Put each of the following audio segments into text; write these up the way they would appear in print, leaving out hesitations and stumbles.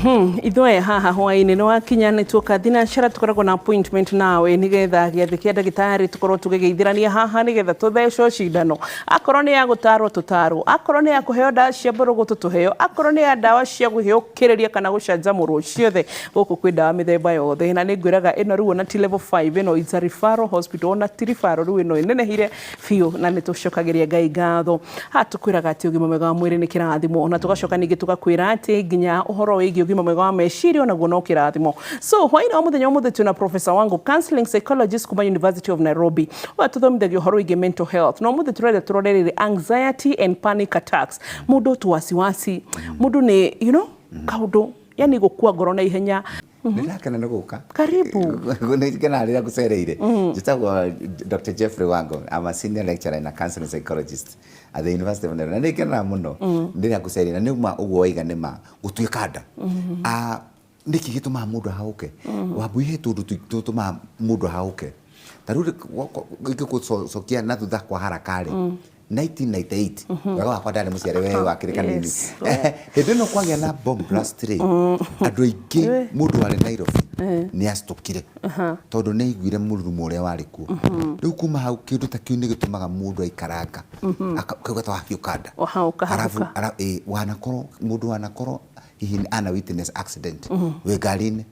Ithuĩ haha hwaĩ-inĩ nĩ wakinya, nĩ tuoka thinacara, tũkoragwo na appointment nawe nĩgetha gĩathĩ kĩa ndagĩtarĩ tũkorwo tũgĩgeithĩrania haha, nĩgetha tũthecwo cindano, akorwo nĩ ya gũtarwo tũtarwo, akorwo nĩ ya kũheo ndawa cia mbũrũgũ tũtũheo, akorwo nĩ ya ndawa cia gwĩũkĩrĩria kana gũcanjamũrwo, ciothe gũkũ kwĩ ndawa mĩthemba yothe. Na nĩ ngwĩraga ĩno rĩu ona ti level 5, ĩno it's a referral hospital, ona ti referral rĩu, ĩno ĩnenehire biũ, na nĩ tũcokagĩria Ngai ngatho. Haha tũkwĩraga atĩ ũgima mwega wa mwĩrĩ nĩ kĩrathimo, na tũgacoka ningĩ tũgakwĩra atĩ nginya ũhoro wĩgiĩ ũgima mwega wa meciria onaguo no kĩrathimo. So hwaĩ-inĩ wa mũthenya ũmũthĩ twĩna Professor Wangu, counseling psychologist kuma University of Nairobi, ũyũ atũthomithagia ũhoro wĩgiĩ mental health. Na ũmũthĩ tũrenda tũrore rĩrĩ, anxiety and panic attacks. Mũndũ tu wasiwasi, mũndũ nĩ kaũndũ, yani gũkua ngoro na ihenya. Nĩ ndakena nĩ gũka. Karibu. Nĩ ngena rĩrĩa ngũcereire. Njĩtagwo Dr. Jeffrey Wango. I'm a senior lecturer and a counseling psychologist at the University of Nairobi. Na nĩ ngenaga mũno rĩrĩa ngũcereire, na nĩ ma ũguo waiga, nĩ ma gũtuĩka nda. Ah, nĩkĩ gĩtũmaga mũndũ ahahũke? Wambui, he tũndũ tũtũmaga mũndũ ahahũke. Ta rĩu ingĩgũcokia na thutha kwa haraka rĩ, 1998, wega wakwa ndarĩ mũciare, we wakĩrĩ kanini. Hĩndĩ ĩno kwagĩa na bomb blast rĩ, andũ aingĩ, mũndũ warĩ Nairobi nĩ acitũkire tondũ nĩ aiguire mũrurumo ũrĩa warĩ kuo. Rĩu kuma hau, kĩndũ ta kĩu nĩ gĩtũmaga mũndũ aikaranga akauga ta wahiũka nda. Wahauka. Arabu Hauka. Wanakorwo mũndũ wanakorwo hihi ana witness accident wĩ ngari-inĩ.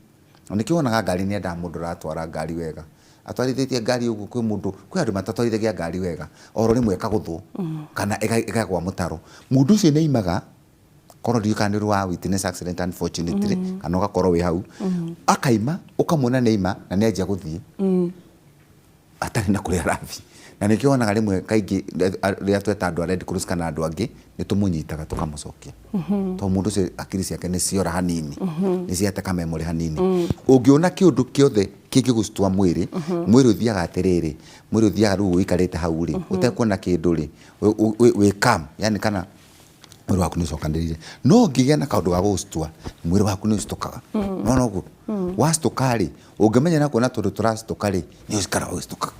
Na nĩkĩo wonaga ngari nĩ endaga mũndũ ũratwara ngari wega, atwarithĩtie ngari ũguo. Kwĩ mũndũ, kwĩ andũ matatwarithagia ngari wega, oro rĩmwe ĩkagũthwo kana ĩkagwa mũtaro, mũndũ ũcio nĩ aimaga. Korwo ndiũĩ kana nĩ ũrĩ wa witness accident, unfortunately, kana ũgakorwo wĩ hau, akaima, ũkamuona nĩ aima na nĩ anjia gũthiĩ atarĩ na kũrĩa arathiĩ. Na nĩkĩo wonaga rĩmwe kaingĩ rĩrĩa tweta andũ a Red Cross kana andũ angĩ, nĩ tũmũnyitaga tũkamũcokia, tondũ mũndũ ũcio akiri ciake nĩ ciora hanini, nĩ ciateka memory hanini. Ũngĩona kĩũndũ kĩothe kĩngĩgũcitua mwĩrĩ, mwĩrĩ ũthiaga atĩrĩrĩ, mwĩrĩ ũthiaga rĩu ũikarĩte hau rĩ, ũtekuona kĩndũ rĩ, wĩ calm, yani kana mwĩrĩ waku nĩ ũcokanĩrĩire. No ũngĩgĩa na kaũndũ ga gũgũcitua, mwĩrĩ waku nĩ ũcitũkaga. Nona ũguo wacitũka rĩ, ũngĩmenya na kuona tondũ tũracitũka rĩ, nĩ ũcikaraga ũgĩcitũkaga,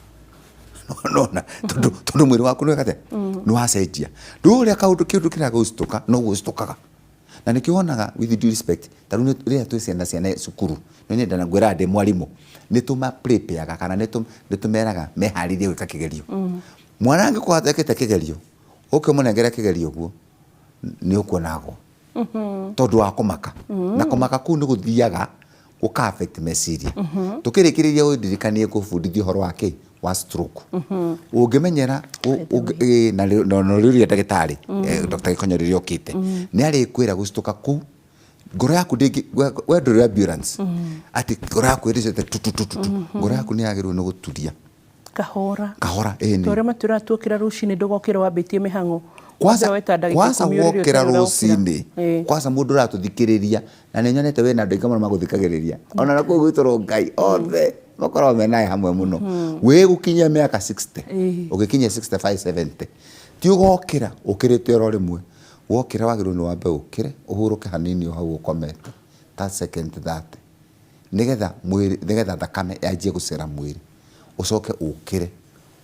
nona tondũ mwĩrĩ waku nĩ wĩkate nĩ wacenjia. Rĩu ũrĩa kaũndũ kĩndũ kĩrĩa gũcitũka noguo ũcitũkaga. Na nĩkĩo wonaga, with due respect, ta rĩu rĩrĩa twĩ ciana cukuru, nĩ nyenda na ngwĩraga ndĩ mwarimũ, nĩ tũma prepare kana nĩ tũmeraga meharĩrie gwĩka kĩgerio. Mwana angĩkorwo atekĩte kĩgerio, ũke ũmũnengere kĩgerio ũguo, nĩ ũkuona agwa tondũ wa kũmaka, na kũmaka kũu nĩ gũthiaga gũka affect meciria. Tũkĩrĩkĩrĩria, ũndirikanie ngũbundithia ũhoro wa kĩ wa stroke ũngĩmenyera na rĩrĩa ndagĩtarĩ Dr. Gĩkonyo rĩrĩa okĩte nĩ arĩkwĩra gũcitũka kũu ngoro yaku ndĩngĩ we ndũrĩ ambulance atĩ ngoro yaku ĩrĩcete tu tu tu tu tu. Ngoro yaku nĩ yagĩrĩirwo nĩ gũturia. Kahora. Kahora, ĩni. Ta ũrĩa matwĩraga tuokĩra rũcinĩ, ndũgokĩra wambĩtie mĩhang'o. Kwanza Wambe weta ndagĩka kwanza 10 rĩrĩa wokĩra ũtarĩ ũrokĩra. Rũcinĩ, kwanza mũndũ ũratũthikĩrĩria, na nĩ nyonete wĩna andũ aingĩ mũno magũthikagĩrĩria, ona na kũu gwitũ Ngai othe makoragwo me nawe hamwe mũno. Wĩ gũkinyia mĩaka 60, ũgĩkinyia 65, 70, ti ũgokĩra ũkĩrĩte oro rĩmwe. Wokĩra wagĩrĩirwo nĩ wambe ũkĩre, ũhurũke hanini o hau ũkomete ta second 30, nĩgetha mwĩrĩ, nĩgetha thakame yanjie gũcera mwĩrĩ, ũcoke ũkĩre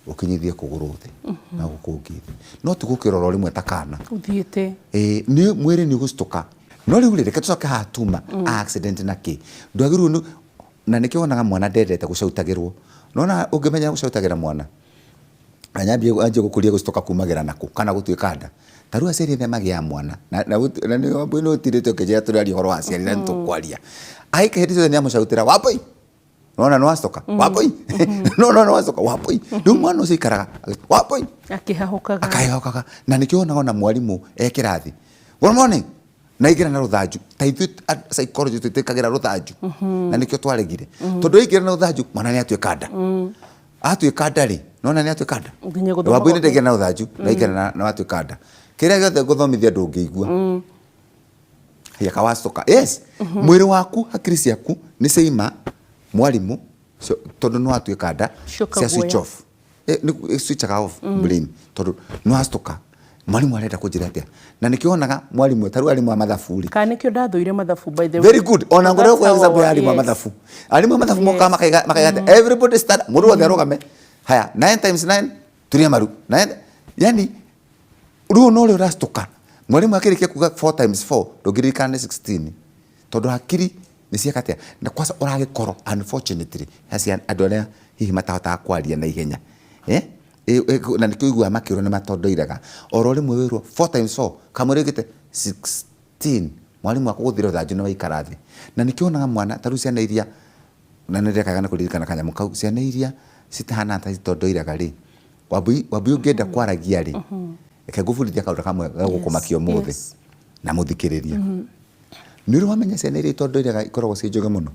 ũkinyithie kũgũrũ thĩ na gũkũ ũngĩ thĩ, no ti gũkĩra oro rĩmwe ta kana. Ũthiĩte. Ĩĩ, nĩ mwĩrĩ nĩ ũgũcitũka. No rĩu rĩ, reke tũcoke haha tuma accident na kĩ ndwagĩrĩirwo nĩ, na nĩkĩo wonaga mwana ndendete gũcautagĩrwo. Nona ũngĩmenya gũcautagĩra mwana, anyambie anjie gũkũria gũcitũka kumagĩra nakũ kana gũtuĩka nda. Ta rĩu aciari arĩa magĩaga mwana na nĩ Wambui nĩ ũtirĩte ũkĩnjĩra tũraria ũhoro wa aciari na nĩ tũkwaria, agĩka hĩndĩ ciothe nĩ amũcautĩra, "Wambui, nona nĩ wacoka, Wambui, nona nĩ wacoka, Wambui." Rĩu mwana ũcio aikaraga, "Wambui," akĩhahũkaga. Akahĩhokaga. Na nĩkĩo wonaga ona mwarimũ e kĩrathi, "Good morning," na aingĩra na rũthanju. Ta ithuĩ psychology twĩtĩkagĩra rũthanju, na nĩkĩo twaregire, tondũ aingĩra na rũthanju, mwana nĩ atuĩka nda. Atuĩka nda rĩ, nona nĩ atuĩka nda. Nginya gũthoma Wambui nĩ gwake. ndaingĩra na rũthanju na aingĩra na watuĩka nda, kĩrĩa gĩothe ngũthomithia ndũngĩigua yakawacũka. Yes, mwĩrĩ waku, hakiri ciaku nĩ ciaima mwarimũ tondũ nĩ watuĩka nda. Cioka cia switch guoya. off. Switchaga off brain tondũ nĩ wacũka, mwarimũ arenda kũnjĩra atĩa? Na nĩkĩo wonaga mwarimũ, ta rĩu arimũ a mathabu rĩ. Kana nĩkĩo ndathũire mathabu, by the way. Very good. Ona ngorwo kwa example ya arimũ a mathabu, arimũ a mathabu mokaga makaiga atĩ, "Everybody stand," mũndũ wothe arũgame. "Haya, 9 times 9." Turia maru 9, yani rĩu no ũrĩa ũracitũka. Mwarimũ akĩrĩkia kuga 4 times 4, ndũngĩririkana nĩ 16. Tondũ hakiri nĩ cieka atĩa? Na kwanza ũragĩkorwo unfortunately he ciana andũ arĩa hihi matahotaga kwaria na ihenya, eh? Na nĩkĩo ũiguaga makĩrwo nĩ matondoiraga. Oro rĩmwe wĩrwo four times four, kamũira oigĩte 16, mwarimũ akũgũthire rũthanju na waikara thĩ. Na nĩkĩo wonaga mwana, ta rĩu ciana iria, na nĩ ndĩrekaga nĩ kũririkana kanyamũ kau, ciana iria citahanaga ta citondoiraga rĩ, Wambui, Wambui ũngĩenda kwaragia rĩ, reke ngũbundithie kaũndũ kamwe ga gũkũmakia ũmũthĩ na mũthikĩrĩria. Nĩ ũrĩ wamenya ciana iria itondoiraga ikoragwo ciĩ njũgĩ mũno?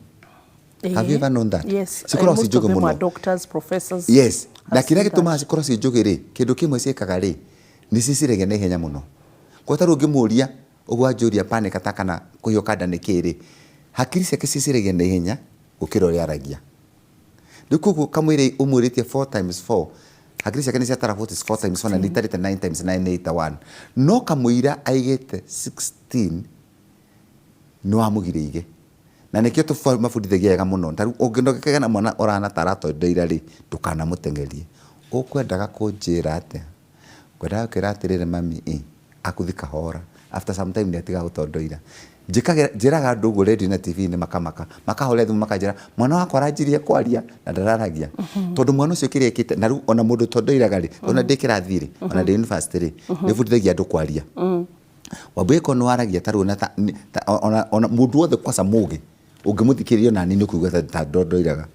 Have you ever known that? Yes, Cikoragwo and ciĩ most of njũgĩ them are mũno. doctors, professors. Yes. Na I've kĩrĩa seen that. gĩtũmaga cikorwo ciĩ njũgĩ rĩ, kĩndũ kĩmwe ciĩkaga rĩ, nĩ ciciragia na ihenya mũno. Kwa ta rĩu ũngĩmũria ũguo anjũria panic attack kana kũhiũka nda nĩ kĩĩ rĩ, hakiri ciake ciciragia na ihenya gũkĩra ũrĩa aragia. Rĩu koguo kamwĩrĩ ũmwĩrĩtie 4 times 4, hakiri ciake nĩ ciatara what is 4 times 4 na nĩ itarĩte 9 times 9 nĩ 81. No kamũira aigĩte 16 nĩ wamũgirĩire. Na nĩkĩo tũmabundithagia wega mũno. Ta rĩu ũngĩkagĩa na mwana ũrahana ta aratondoira rĩ, ndũkanamũteng'erie. Ũkwendaga kũnjĩra atĩa? Ngwendaga gũkwĩra atĩrĩrĩ mami ĩ, akũthi kahora. After some time nĩ atigaga gũtondoira. Njĩkagĩra, njĩraga andũ ũguo radio na TV-inĩ makamaka. Makahũrĩra thimũ makanjĩra, mwana wakwa aranjirie kwaria na ndararagia. Tondũ mwana ũcio kĩrĩa ekĩte, na rĩu ona mũndũ ũtondoiraga rĩ, ona ndĩ kĩrathi rĩ, ona ndĩ university rĩ, nĩ bundithagia andũ kwaria. Wambui angĩkorwo nĩ waragia ta rĩu ona mũndũ wothe kwanza mũgĩ, ũngĩmũthikĩrĩria ona niĩ nĩ ũkũigua ta ndondoiraga.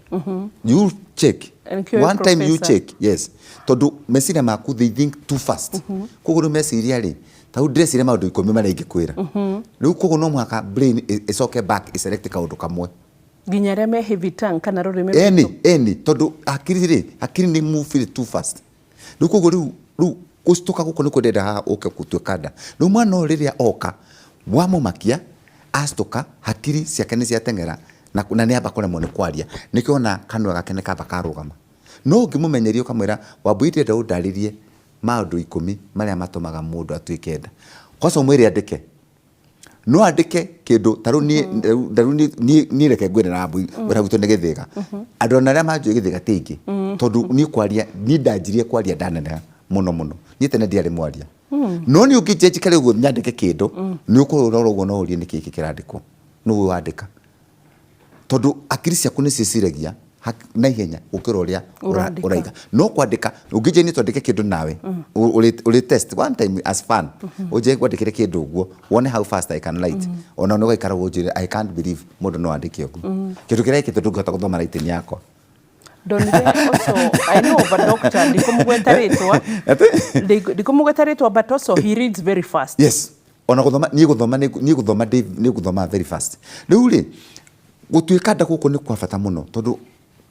You check. Nĩkĩo wĩ One time you professor. check, yes. Tondũ meciria maku they think too fast. Koguo rĩu meciria rĩ, ta rĩu ndĩreciria maũndũ 10 marĩa ingĩkwĩra. Rĩu koguo no mũhaka brain ĩcoke back ĩ select kaũndũ kamwe. Nginya arĩa me heavy tongue kana rũrĩmĩ Eni, rũritũ. eni, tondũ hakiri rĩ, hakiri nĩ move too fast. Rĩu koguo rĩu rĩu gũcitũka gũkũ nĩkuo ndĩrenda haha ũke gũtuĩka nda. Rĩu mwana ũyũ rĩrĩa oka, wamũmakia, acitũka, hakiri ciake nĩ ciateng'era na nĩ amba kũremwo nĩ kwaria. Nĩkĩo wona kanua gake nĩ kamba karũgama. No ũngĩmũmenyeria ũkamwĩra, Wambui ndĩrenda ũndarĩrie maũndũ 10 marĩa matũmaga mũndũ atuĩke nda. Kwanza ũmwĩre andĩke. No andĩke kĩndũ ta rĩu niĩ ta rĩu niĩ niĩ reke ngwĩre na Wambui wĩra witũ nĩ gĩthĩga. Andũ ona arĩa manjũĩ gĩthĩga ti aingĩ. Tondũ niĩ kwaria, niĩ ndanjirie kwaria ndaneneha mũno mũno. Niĩ tene ndiarĩ mwaria. No niĩ ũngĩnjia njikare ũguo nyandĩke kĩndũ, nĩ ũkũrora ũguo no ũrie nĩkĩ gĩkĩ kĩrandĩkwo. Nũ ũyũ wandĩka. Tondũ hakiri ciaku nĩ ciĩciragia na ihenya gũkĩra ũrĩa ũraiga. No kwandĩka, ũngĩnjia niĩ twandĩke kĩndũ nawe, ũrĩ test one time as fun, ũnjĩre ngwandĩkĩre kĩndũ ũguo, wone how fast I can write. Ona nĩ ũgaikara ũguo ũnjĩre I can't believe mũndũ no andĩke ũguo. Kĩndũ kĩrĩa gĩkĩtwo ndũngĩhota gũthoma writing yakwa. Ndonire also, I know of a doctor, ndikumugweta rĩtwa, ndikumugweta rĩtwa, but also he reads very fast. Yes. Ona gũthoma, niĩ gũthoma, niĩ gũthoma, niĩ gũthoma very fast. Rĩu rĩ, gũtuĩka nda gũkũ nĩ kwa bata mũno, tondũ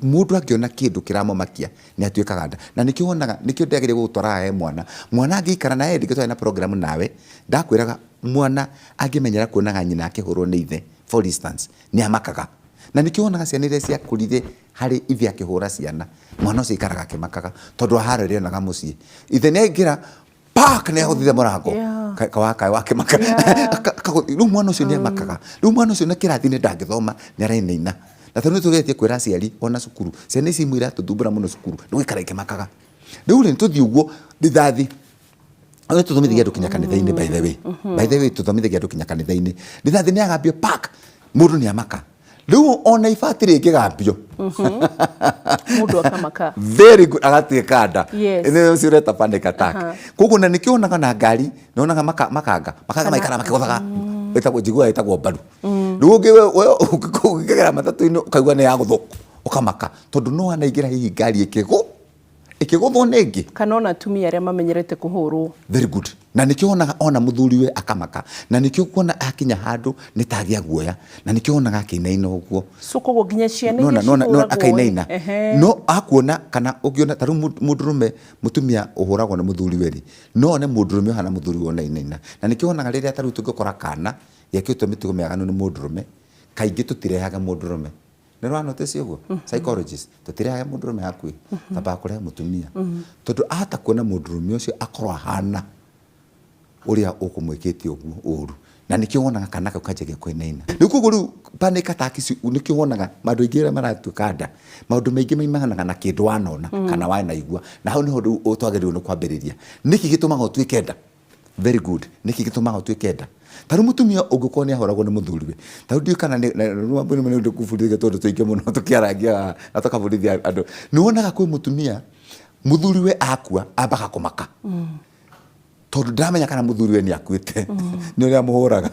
mũndũ angĩona kĩndũ kĩramũmakia, nĩ atuĩkaga nda. Na nĩkĩo wonaga, nĩkĩo ndĩagĩrĩire gũgũtwara he mwana. Mwana angĩikara nawe, rĩngĩ twarĩ na program nawe, ndakwĩraga mwana angĩmenyera kuonaga nyina akĩhũrwo nĩ ithe, for instance, nĩ amakaga. Na nĩkĩo wonaga ciana iria ciakũrire harĩ ithe akĩhũra ciana, mwana ũcio aikaraga akĩmakaga, tondũ haro ĩrĩa onaga mũciĩ. Ithe nĩ aingĩra, pak, nĩ agũthire mũrango. Kawakaĩ wakĩmaka. Rĩu mwana ũcio nĩ amakaga. Rĩu mwana ũcio na kĩrathi-inĩ ndangĩthoma, nĩ arainaina. Na tondũ nĩ tũgeretie kwĩra aciari ona cukuru, ciana ici imwe iratũthumbũra mũno cukuru, nĩ gũikara ikĩmakaga. Rĩu rĩ, tũthiĩ ũguo, rithathi, nĩ tũthomithagia andũ kinya kanitha-inĩ by the way. By the way, tũthomithagia andũ kinya kanitha-inĩ. Rithathi nĩ yagambio pak, mũndũ nĩ amaka. Rĩu ona ibati rĩngĩgambio. Mũndũ akamaka. Very good, agatuĩka nda. Yes. Nĩ ũcio ũreta panic attack. Koguo na nĩkĩo wonaga na ngari, nĩ wonaga makanga, makanga maikara makĩgũthaga. Ĩtagwo, njiguaga ĩtagwo mbaru. Rĩu ũngĩ we ũngĩgera matatũ-inĩ ũkaigua nĩ yagũthwo, ũkamaka. Tondũ no wanaingĩra hihi ngari ĩkĩgũ, ĩkĩgũthwo nĩ ĩngĩ. Kana ona atumia arĩa mamenyerete kũhũrwo. Very good. Na nĩkĩo wonaga ona mũthuriwe akamaka. Na nĩkĩo ũkuona akinya handũ nĩ ta agĩa guoya. Na nĩkĩo wonaga akĩinaina ũguo. So koguo nginya ciana iria Nona, cihũragwo akainaina. No akuona kana ũngĩona ta rĩu mũndũrũme mũtumia ũhũragwo nĩ mũthuriwe rĩ, no one mũndũrũme ũhana mũthuriwe ũnainaina. Na nĩkĩo wonaga rĩrĩa ta rĩu tũngĩkora kana gekĩtwo mĩtugo mĩaganu nĩ mũndũrũme, kaingĩ tũtirehaga mũndũrũme. Nĩ ũra notice ũguo? Psychologist, tũtirehaga mũndũrũme hakuhĩ, twambaga kũrehe mũtumia. Tondũ ahota kuona mũndũrũme ũcio akorwo ahana ũrĩa ũkũmwĩkĩte ũguo ũru. Na nĩkĩo wonaga kana kau kanjagia kũinaina. Rĩu koguo rĩu panic attack ici nĩkĩo wonaga andũ aingĩ arĩa maratuĩka nda, maũndũ maingĩ maimanaga na kĩndũ wanona kana wanaigua. Na hau nĩho rĩu twagĩrĩirwo nĩ kwambĩrĩria. Nĩkĩ gĩtũmaga ũtuĩke nda? Very good. Nĩkĩ gĩtũmaga ũtuĩke nda? Ta rĩu mũtumia ũngĩkorwo nĩ ahũragwo nĩ mũthuriwe, ta rĩu ndiũĩ kana nĩ ũndũ ngũbundithia tondũ tũingĩ mũno tũkĩarangia haha na tũkabundithia andũ. Nĩ wonaga kwĩ mũtumia mũthuriwe akua ambaga kũmaka tondũ ndaramenya kana mũthuriwe nĩ akuĩte nĩ ũrĩa amũhũraga.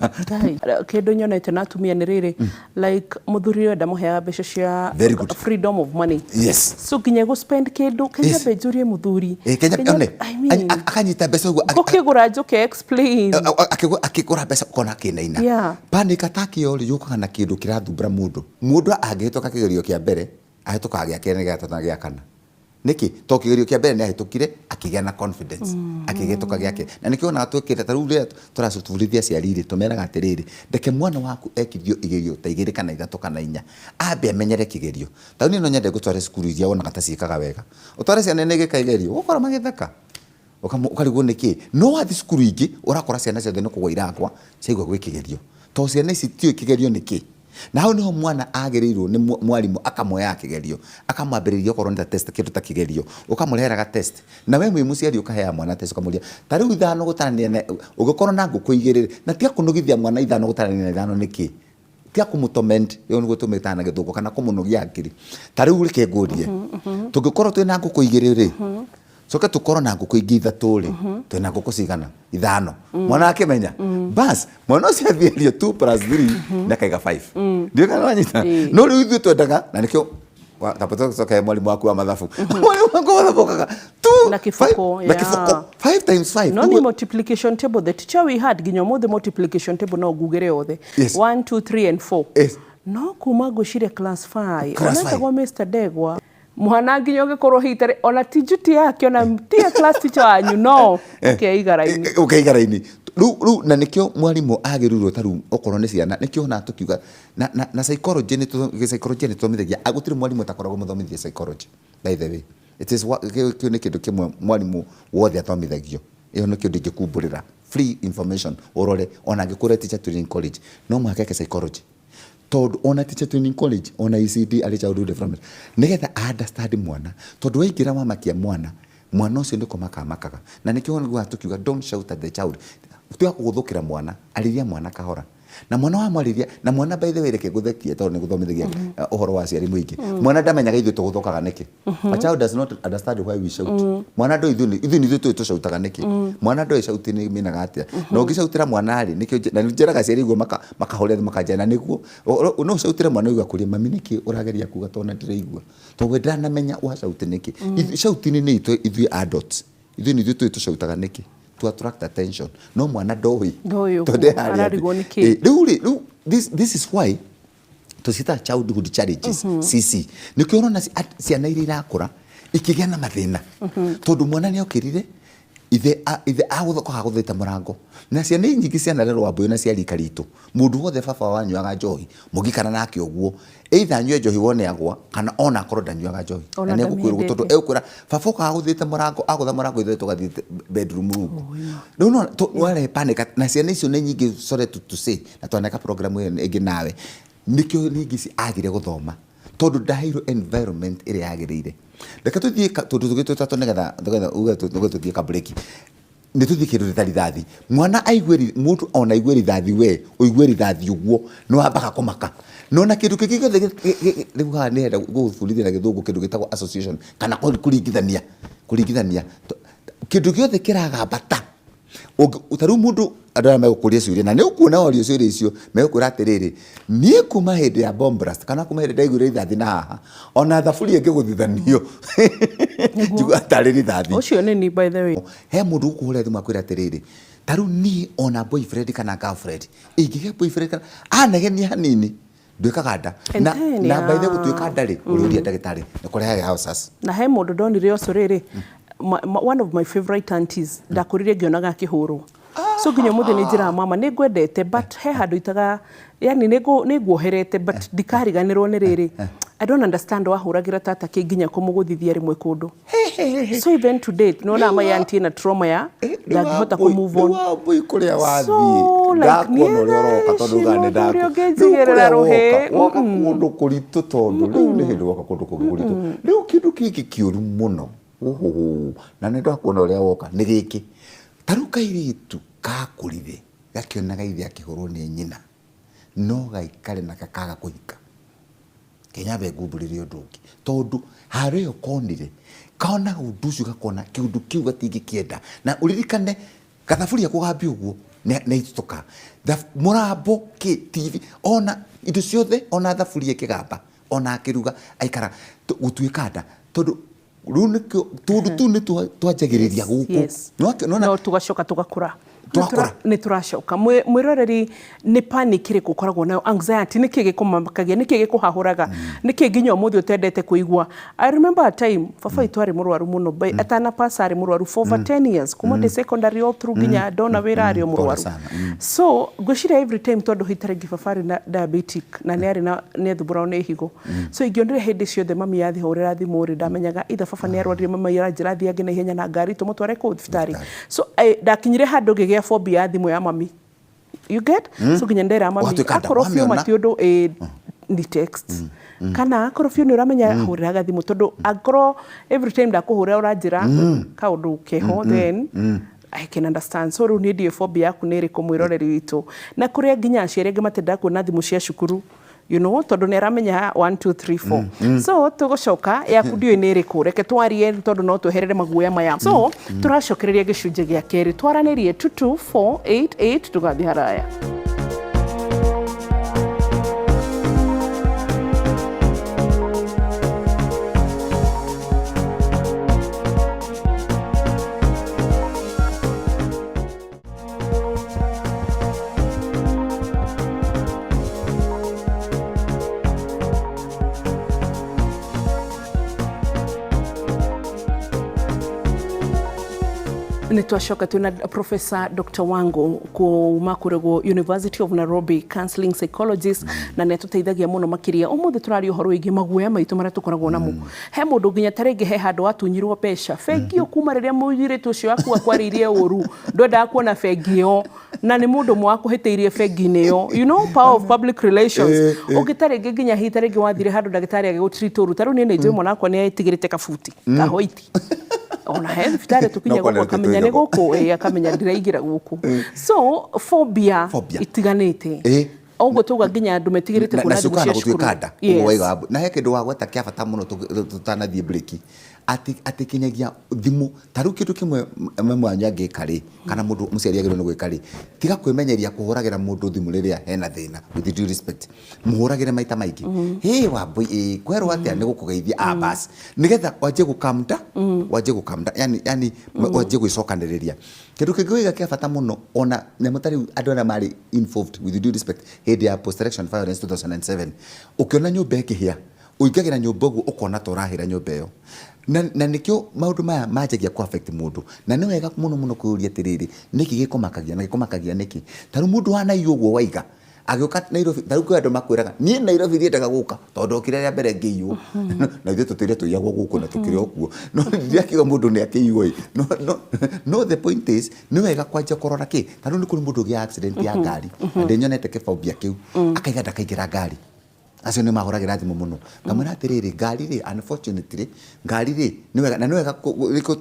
Kĩndũ nyonete na atumia nĩ rĩrĩ, like mũthuri ũyũ ndamũheaga mbeca cia Very good. freedom of money. Yes. So nginya gũ spend kĩndũ Kenya Yes. mbe njũrie mũthuri. Eh, Kenya one I mean, akanyita mbeca ũguo ngũkĩgũra njũke explain. Akĩgũra mbeca ũkona akĩinaina. Yeah. Panic attack ĩyo rĩ yũkaga na kĩndũ kĩrathumbũra mũndũ. Mũndũ angĩhĩtũka kĩgerio kĩa mbere, ahĩtũkaga gĩa kerĩ na gĩa gatatũ na gĩa kana. Nĩkĩ? Tondũ kĩgerio kĩa mbere nĩ ahĩtũkire akĩgĩa na confidence, akĩhĩtũka gĩa kerĩ. Na nĩkĩo wonaga twĩkĩte ta rĩu rĩrĩa tũracibundithia aciari rĩ, tũmeraga atĩrĩrĩ, reke mwana waku ekithio igerio ta igĩrĩ kana ithatũ kana inya, ambe amenyere kĩgerio. Ta rĩu niĩ no nyende ngũtware cukuru iria wonaga ta ciĩkaga wega. Ũtware ciana igĩka igerio, ũgũkora magĩtheka. Ũkarigwo nĩkĩ. No wathiĩ cukuru ingĩ, ũrakora ciana ciothe nĩ kũgwa iragwa, ciaigua gwĩ kĩgerio. Tondũ ciana ici itiũĩ kĩgerio nĩ kĩ. Na hau nĩho mwana agĩrĩirwo nĩ mwarimũ akamuoyaga kĩgerio, akamwambĩrĩria okorwo nĩ ta test, kĩndũ ta kĩgerio, ũkamũrehera ga test. Na we wĩ mũciari ũkaheaga mwana test ũkamũria, ta rĩu ithano gũtarania na, ũngĩkorwo na ngũkũ igĩrĩ rĩ, na tiga kũnogithia mwana ithano gũtarania na ithano nĩkĩ? Tiga kũmũ torment, ũguo nĩguo tũmĩtaga na gĩthũngũ, kana kũmũnogia hakiri. Ta rĩu reke ngũrie, tũngĩkorwo twĩna ngũkũ igĩrĩ rĩ, coke tũkorwo na ngũkũ ingĩ ithatũ rĩ, twĩna ngũkũ cigana? Ithano. Mwana akĩmenya, bas, mwana ũcio athiĩrio 2 plus 3 nĩ akaiga 5. Ndiũĩ kana wanyita. No rĩu ithuĩ twendaga, na nĩkĩo coke mwarimũ waku wa mathabu. Mwarimũ waku wa mathabu okaga 2 Na kĩboko, na kĩboko 5 times 5. No ni multiplication table, the teacher we had nginya ũmũthĩ multiplication table no ngugĩre yothe. Yes. 1 2 3 and 4. Yes. No kuma ngwĩciria class 5. Class 5. Onetagwo Mr. Ndegwa. Mwana nginya ũngĩkorwo hihi tarĩ ona ti njuti yake ona ti ya class teacher wanyu no ũkeigara-inĩ. Ũkeigara-inĩ. Rĩu rĩu na nĩkĩo mwarimũ agĩrĩirwo ta rĩu okorwo nĩ ciana nĩkĩo ona tũkiuga na na na psychology nĩ psychology nĩ tũthomithagia, gũtirĩ mwarimũ ũtakoragwo mũthomithie psychology by the way. It is kĩu nĩ kĩndũ kĩmwe mwarimũ wothe athomithagio. Ĩyo nĩ kĩndũ ingĩkumbũrĩra free information ũrore ona angĩkorwo teacher training college no mũhaka eke psychology. Tondũ ona teacher training college ona ECD early childhood development nĩgetha a understand mwana, tondũ waingĩra wamakia mwana, mwana ũcio nĩ kũmaka amakaga. Na nĩkĩo wonaga tũkiuga don't shout at the child. Tiga kũgũthũkĩra mwana, arĩria mwana kahora. Na mwana wamwarĩria, na mwana by the way reke ngũthekie tondũ nĩ gũthomithagia ũhoro wa aciari mũingĩ. Mwana ndamenyaga ithuĩ tũgũthũkaga nĩkĩ. A child does not understand why we shout. Mwana ndoĩ ithuĩ ithuĩ nĩ ithuĩ tũĩ tũcautaga nĩkĩ. Mwana ndoĩ shout nĩ ĩmeanaga atĩa. Na ũngĩcautĩra mwana rĩ, nĩkĩo na nĩ njĩraga aciari ũguo makahũrĩra thimũ makanjĩra na nĩguo no ũcautĩre mwana ũigue akũrie mami nĩkĩ ũrageria kuga tondũ ona ndĩraigua. Tondũ we ndaramenya wa shout nĩkĩ. Shout nĩ itũ ithuĩ adults. Ithuĩ nĩ ithuĩ tũĩ tũcautaga nĩkĩ. To attract attention. No mwana ndoĩ. Ndoĩ Tondũ nde harĩa. Ararigwo nĩkĩ. Rĩu rĩ, rĩu this is why tũciĩtaga childhood challenges, CC. Nĩkĩo ũrona ciana iria irakũra ikĩgĩa na mathĩna. Tondũ mwana nĩ okĩrire ithe ithe agũthoka agũthĩte mũrango. Na ciana nyingĩ cianarerwo Wambũyũ na cia rika ritũ. Mũndũ wothe baba wanyuaga njohi, mũngĩikara nake ũguo, either anyue njohi wone agwa, kana ona akorwo ndanyuaga njohi. Ona Na nĩ egũkwĩrwo tondũ ndamĩendete. egũkwĩra baba ũkaga agũthĩte mũrango, agũtha mũrango ithuĩ tũgathiĩ bedroom rungu. Rĩu no warehe panic na ciana icio nĩ nyingĩ, sorry to say, na twaneka program ĩyo ĩngĩ nawe. Nĩkĩo nyingĩ ici agire gũthoma tondũ ndaheirwo environment ĩrĩa yagĩrĩire. Reke tũthiĩ tũndũ tũngĩ tũtatũ nĩgetha nĩgetha uge tũthiĩ ka break. Nĩ tũthiĩ kĩndũ ta rithathi. Mwana aigue mũndũ ona aigue rithathi we, ũigue rithathi ũguo, nĩ wambaga kũmaka. No na kĩndũ kĩngĩ gĩothe rĩu haha nĩrenda gũgũbundithia na gĩthũngũ kĩndũ gĩtagwo association kana kũringithania, kũringithania. Kĩndũ gĩothe kĩragamba ta ta rĩu mũndũ andũ aya megũkũria ciũria na nĩ ũkuona worio ciũria icio megũkwĩra atĩrĩrĩ, niĩ kuma hĩndĩ ya bomb blast kana kuma hĩndĩ ndaiguire rithathi na haha ona thaburia ĩngĩgũthithanio njiguaga tarĩ rithathi. Ũcio nĩ ni by the way. He mũndũ ũgũkũhũrĩra thimũ akwĩre atĩrĩrĩ, ta rĩu niĩ ona boyfriend kana girlfriend ingĩgĩa boyfriend kana anegenia hanini nduĩkaga nda. And Na, then, na by the way yeah. gũtuĩka nda rĩ, ũrĩũria ndagĩtarĩ nĩ kũrehaga ulcers. Na he mũndũ ndonire ũcio rĩrĩ, one of my favorite aunties ndakũrire ngĩonaga akĩhũrwo. So nginya ũmũthĩ nĩ njĩraga mama nĩ ngwendete but he handũ itaga yani nĩ nguoherete but ndikariganĩrwo nĩ rĩrĩ. I don't understand wahũragĩra tata kĩ nginya kũmũgũthithia rĩmwe kũndũ. So even to date nĩwonaga my auntie ena trauma ya ndangĩhota kũ move on. Rĩu Wambũi kũrĩa wathiĩ, So, like, ndakuona ũrĩa ũroka tondũ niĩ ugaga nĩ thaa ici ndaku. mũthuri Rĩu ũngĩnjigĩrĩra kũrĩa rũhĩ. woka, woka kũndũ kũritũ tondũ rĩu nĩ hĩndĩ woka kũndũ kũngĩ kũritũ. Rĩu kĩndũ kĩngĩ kĩũru mũno, ũhũhũ, na nĩ ndakuona ũrĩa woka, nĩ gĩkĩ. Ta rĩu kairĩtu kakũrire, Gakĩonaga ithe akĩhũrwo nĩ nyina, no gaikare na gakaga kũhika. Kenyambe ngumbũrĩre ũndũ ũngĩ, tondũ haro ĩyo konire, kona ũndũ ũcio gakona kĩũndũ kĩu gatingĩkĩenda. Na ũririkane gathaburia kũgambia ũguo nĩ itutuka. Mũrambo kĩ TV ona indo ciothe, ona thaburia ĩkĩgamba, ona akĩruga aikara gũtuĩka nda, tondũ rĩu nĩkĩo tũndũ tũu nĩ twanjagĩrĩria gũkũ. Nĩwona? No tũgacoka tũgakũra. Twakũra. Nĩ tũracoka. Mwĩroreri, nĩ panic ĩrĩkũ ũkoragwo nayo, anxiety, nĩkĩ gĩkũmakagia, nĩkĩ gĩkũhahũraga, nĩkĩ nginya ũmũthĩ ũtendete kũigua? I remember a time baba witũ arĩ mũrwaru mũno, by atana pass arĩ mũrwaru for over 10 years, kuma ndĩ secondary all through nginya ndona wĩra arĩ o Pole mũrwaru. sana. So ngwĩciria every time, tondũ hita rĩngĩ baba arĩ na diabetic na nĩ arĩ na nĩ athumbũragwo nĩ higo, so ingĩonire hĩndĩ ciothe mami athiĩ hũrĩra thimũ rĩ, ndamenyaga either baba nĩ arwarire, mami aranjĩra thiange na ihenya na ngari tũmũtware kũu thibitarĩ. So ndakinyire handũ ngĩgĩa phobia ya thimũ ya mami, you get? So nginya ndera mami, Watuĩka nda, akorwo biũ wamĩona. mati ũndũ ni text, kana akorwo biũ nĩ ũramenya, hũrĩra gathimũ, tondũ angĩkorwo every time ndakũhũrĩra ũranjĩra kaũndũ keho, then I can understand. So rĩu niĩ ndiũĩ phobia yaku nĩ ĩrĩkũ, mwĩroreri witũ, na kũrĩa nginya aciari angĩ matendaga kuona thimũ cia cukuru, tondũ nĩ aramenya 1 2 3 4. So tũgũcoka, yaku ndiũĩ nĩ ĩrĩkũ, reke twarie, tondũ no tweherere maguoya maya. So tũracokereria gĩcunjĩ gĩa kerĩ, twaranĩrie 22488, tũgathiĩ haraya. Nĩ twacoka twĩna Professor Dr. Wangu kuma kũrĩgwo University of Nairobi, counseling psychologist, na nĩ atũteithagia mũno makĩria. Ũmũthĩ tũraria ũhoro wĩgiĩ maguoya maitũ marĩa tũkoragwo namo. He mũndũ nginya ta rĩngĩ he handũ watunyirwo mbeca bengi ĩyo, kuma rĩrĩa mũirĩtu ũcio waku akwarĩirie ũru, ndwendaga kuona bengi ĩyo, na nĩ mũndũ ũmwe wakũhĩtĩirie bengi-inĩ ĩyo. Power of public relations. Ũngĩ ta rĩngĩ nginya hihi ta rĩngĩ wathire handũ ndagĩtarĩ agĩgũtreat ũru. Ta rĩu niĩ nĩ njũĩ mwana wakwa nĩ etigĩrĩte kabuti ka white, ona he thibitarĩ tũkinya No gũkũ kwana akamenya nĩ gũkũ, akamenya ndiraingĩra gũkũ. So phobia Phobia. itiganĩte. Ũguo tauga nginya andũ metigĩrĩte na kuona thimũ ciũkaga cia na cukuru. gũtuĩka nda. Ũguo waiga Wambui. Na he kĩndũ wagweta kĩa bata mũno tũtanathiĩ break, atĩ kinyagia thimũ ta rĩu kĩndũ kĩmwe mami wanyu angĩka rĩ, kana mũndũ mũciari agĩrĩirwo nĩ gwĩka rĩ, tiga kwĩmenyeria kũhũragĩra mũndũ thimũ rĩrĩa hena thĩna. With due respect, mũhũragĩre maita maingĩ, "Hĩ Wambui, ĩ kwerwo atĩa?" Nĩ gũkũgeithia, ah bas, nĩgetha wanjie gũ calm down, wanjie gũ calm down, yani wanjie gwĩcokanĩrĩria. Kĩndũ kĩngĩ wĩga kĩa bata mũno, ona nyamũ ta rĩu andũ arĩa marĩ involved, with due respect, hĩndĩ ya post election violence 2007, ũkĩona nyũmba ĩkĩhĩa, ũingagĩra nyũmba ũguo ũkona ta ũrahĩra nyũmba ĩyo. Na nĩkĩo maũndũ maya manjagia kũ affect mũndũ. Na nĩ wega mũno mũno kwĩyũria atĩrĩrĩ, nĩkĩ gĩkũmakagia na gĩkũmakagia nĩkĩ? Ta rĩu mũndũ wanaiywo ũguo waiga, agĩũka Nairobi, ta rĩu kwĩ andũ makwĩraga, "Niĩ Nairobi ndiendaga gũka tondũ ndokire rĩa mbere ngĩiywo." Na ithuĩ tũtũire tũiyagwo gũkũ na tũkĩrĩ o kuo. No ndiakiuga mũndũ nĩ akĩiywo ĩ. No the point is, nĩ wega kwanjia kũrora kĩ. Ta rĩu nĩ kũrĩ mũndũ ũgĩa accident ya ngari, na ndĩnyonete kĩbobia kĩu, akaiga ndakaingĩra ngari. Acio nĩ mahũragĩra thimũ mũno. Ngamwĩra atĩrĩrĩ, ngari rĩ, unfortunately, ngari rĩ, nĩ wega, na nĩ wega nĩkĩo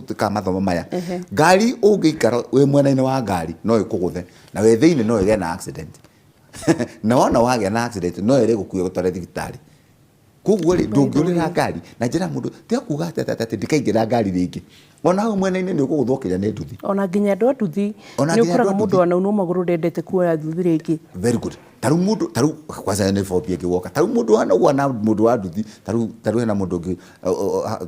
tũkaga mathomo maya. Ngari ũngĩikara wĩ mwena-inĩ wa ngari no ĩkũgũthe, na wĩ thĩinĩ no ĩgĩe na accident. Na wona wagĩa na accident no ĩrĩ gũkuue gũtware thibitarĩ. Koguo rĩ, ndũngĩũrĩra ngari. Na njĩra mũndũ, tiga kuga atĩ ndikaingĩra ngari rĩngĩ. Ona hau mwena-inĩ nĩ ũkũgũthwo kĩrĩa nĩ nduthi. Ona nginya andũ a nduthi, Ona nĩ nginya andũ ũkoraga a mũndũ nduthi. wanaunwo magũrũ ndendete kuoya nduthi rĩngĩ. Very good. Ta rĩu mũndũ, ta rĩu kwanza nĩ phobia ĩngĩ woka. Ta rĩu mũndũ wanagwa na mũndũ wa nduthi, ta rĩu hena mũndũ ũngĩ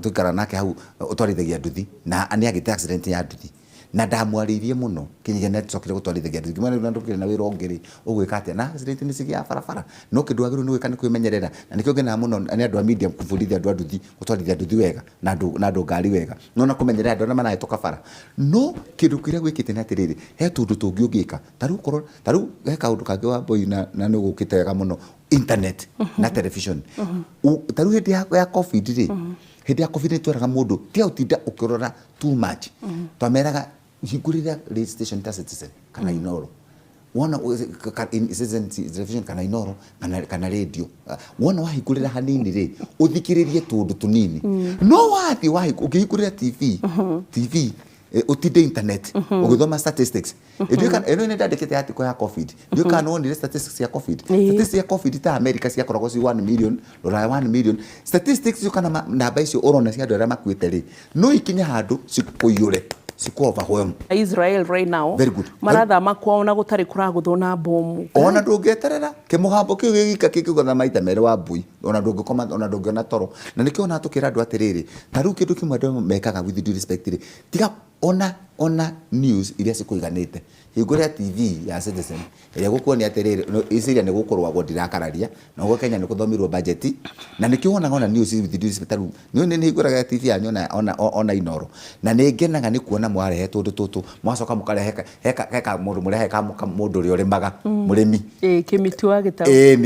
tũikaraga nake hau ũtwarithagia nduthi na nĩ agĩte accident ya nduthi. Na ndamwarĩirie mũno kinyagia nĩ acokire gũtwarithagia nduthi. Ngĩmwĩra rĩu na ndũkĩrĩ na wĩra ũngĩ rĩ, ũgwĩka atĩa? Na accident nĩ cigĩaga barabara. No kĩndũ wagĩrĩirwo nĩ gwĩka nĩ kwĩmenyerera. Na nĩkĩo ngenaga mũno nĩ andũ a media kũbundithia andũ a nduthi gũtwarithia nduthi wega na andũ ngari wega. No na kũmenyerera andũ arĩa marahĩtũka bara. No kĩndũ kĩrĩa gwĩkĩte nĩ atĩrĩrĩ, he tũndũ tũngĩ ũngĩka. Ta rĩu okorwo, ta rĩu he kaũndũ kangĩ Wambui na nĩ ũgũkĩte wega mũno, internet na television. Ta rĩu hĩndĩ ya COVID rĩ, hĩndĩ ya COVID nĩ tweraga mũndũ tiga gũtinda ũkĩrora too much. Twameraga hingũrĩra radio station ta Citizen kana Inoro. Wona Citizen television kana Inoro kana radio. Wona wahingũrĩra hanini rĩ, ũthikĩrĩrie tũndũ tũnini. No wathiĩ ũngĩhingũrĩra TV, TV Ũtinde internet ũgĩthoma statistics. Ĩno nĩ ndandĩkĩte article ya COVID. Ndiũĩ kana nĩwonire statistics cia COVID. Statistics cia COVID ta America ciakoragwo ci 1 million, Rũraya 1 million. Statistics icio kana namba icio ũrona cia andũ arĩa makuĩte rĩ, no ikinye handũ cikũiyũre, cikũ overwhelm. Israel right now. Very good. Marathama kwao na gũtarĩ kũragũthwo na bomu. Ona ndũngĩeterera kĩmũgambo kĩu gĩgika kĩngĩgũtha maita merĩ wa mbui, ona ndũngĩkoma, ona ndũngĩona toro. Na nĩkĩo ona tũkĩra andũ atĩrĩrĩ, ta rĩu kĩndũ kĩmwe andũ mekaga, with due respect rĩ, tiga ona news iria cikũiganĩte. Hingũrĩra TV ya Citizen ĩrĩa gũkuonia atĩrĩrĩ, no, Syria nĩ gũkũrũagwo, ndirakararia na ũguo Kenya nĩ gũthomirwo budget. Na nĩkĩo wonaga ona news, with due respect, tarĩu nĩ hingũraga TV yanyu ona Inoro, na nĩ ngenaga nĩ kuona mwarehe tũndũ tũtũ, mwacoka mũkarehe heka mũndũ mũrehe mũndũ ũrĩa ũrĩmaga, mũrĩmi. Ĩĩ, Kĩmĩtu wa Gĩtaũ.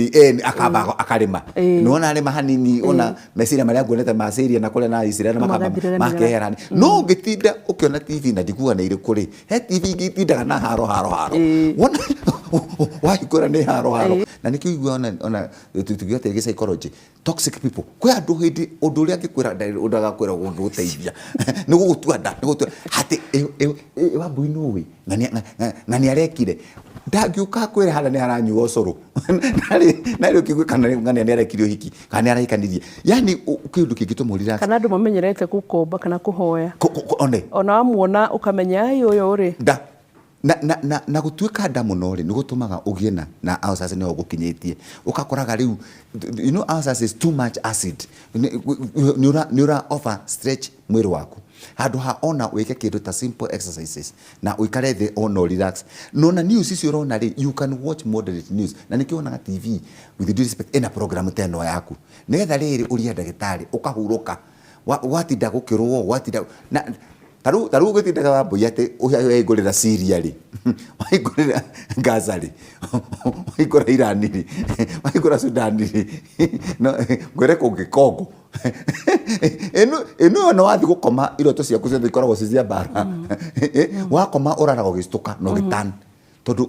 Ĩni akamba akarĩma. Nĩwona arĩma hanini, ona meciria marĩa nguonete ma Syria na kũrĩa na Israel makamba magathirĩra. Makehera. No ũngĩtinda ũkĩona TV, na ndikuga nĩ irĩkũ rĩ, he TV ingĩ itindaga na haro haro haro. Wona wahingũra nĩ haro haro. Na nĩkĩo igua ona tukiuga atĩ psychology, toxic people, kwĩ andũ hĩndĩ ũndũ ũrĩa angĩkwĩra ũndũ agakwĩra gũgũteithia nĩ gũgũtua nda, nĩ gũgũtua atĩ Wambui nũĩ ng'ania arekire, ndangĩũka akwĩre harĩa nĩ haranyuo ũcũrũ narĩ ũkĩgue kana ng'ania nĩ arekire ũhiki kana nĩ arahikanirie, yani kĩũndũ kĩngĩtũma ũrelax. Kana andũ mamenyerete gũkomba kana kũhoya. One. Ona wamuona ũkamenya ai ũyũ rĩ. Nda na gũtuĩka nda mũno rĩ, nĩ gũtũmaga ũgĩe na ulcers, nĩho gũkinyĩtie ũgakoraga rĩu, ulcers is too much acid. Nĩ ũra over stretch mwĩrĩ waku handũ ha ona wĩke kĩndũ ta simple exercises na ũikare thĩ ona relax. No na news icio ũrona rĩ, you can watch moderate news. Na nĩkĩo wonaga TV, with due respect, ĩna program ta ĩno yaku, nĩgetha rĩrĩ ũrie ndagĩtarĩ ũkahurũka. Watinda gũkĩrwo watinda na tarĩu ũgĩtindaga Wambui atĩ wahingũrĩra Syria rĩ, wahingũrĩra Gaza rĩ, wahingũra Iran rĩ, wahingũra Sudan rĩ, no ngwĩre kũngĩ Congo ĩno ona wathiĩ gũkoma iroto ciaku ciothe ikoragwo ci cia mbara. Wakoma ũraraga ũgĩcitũka na ũgĩtan, tondũ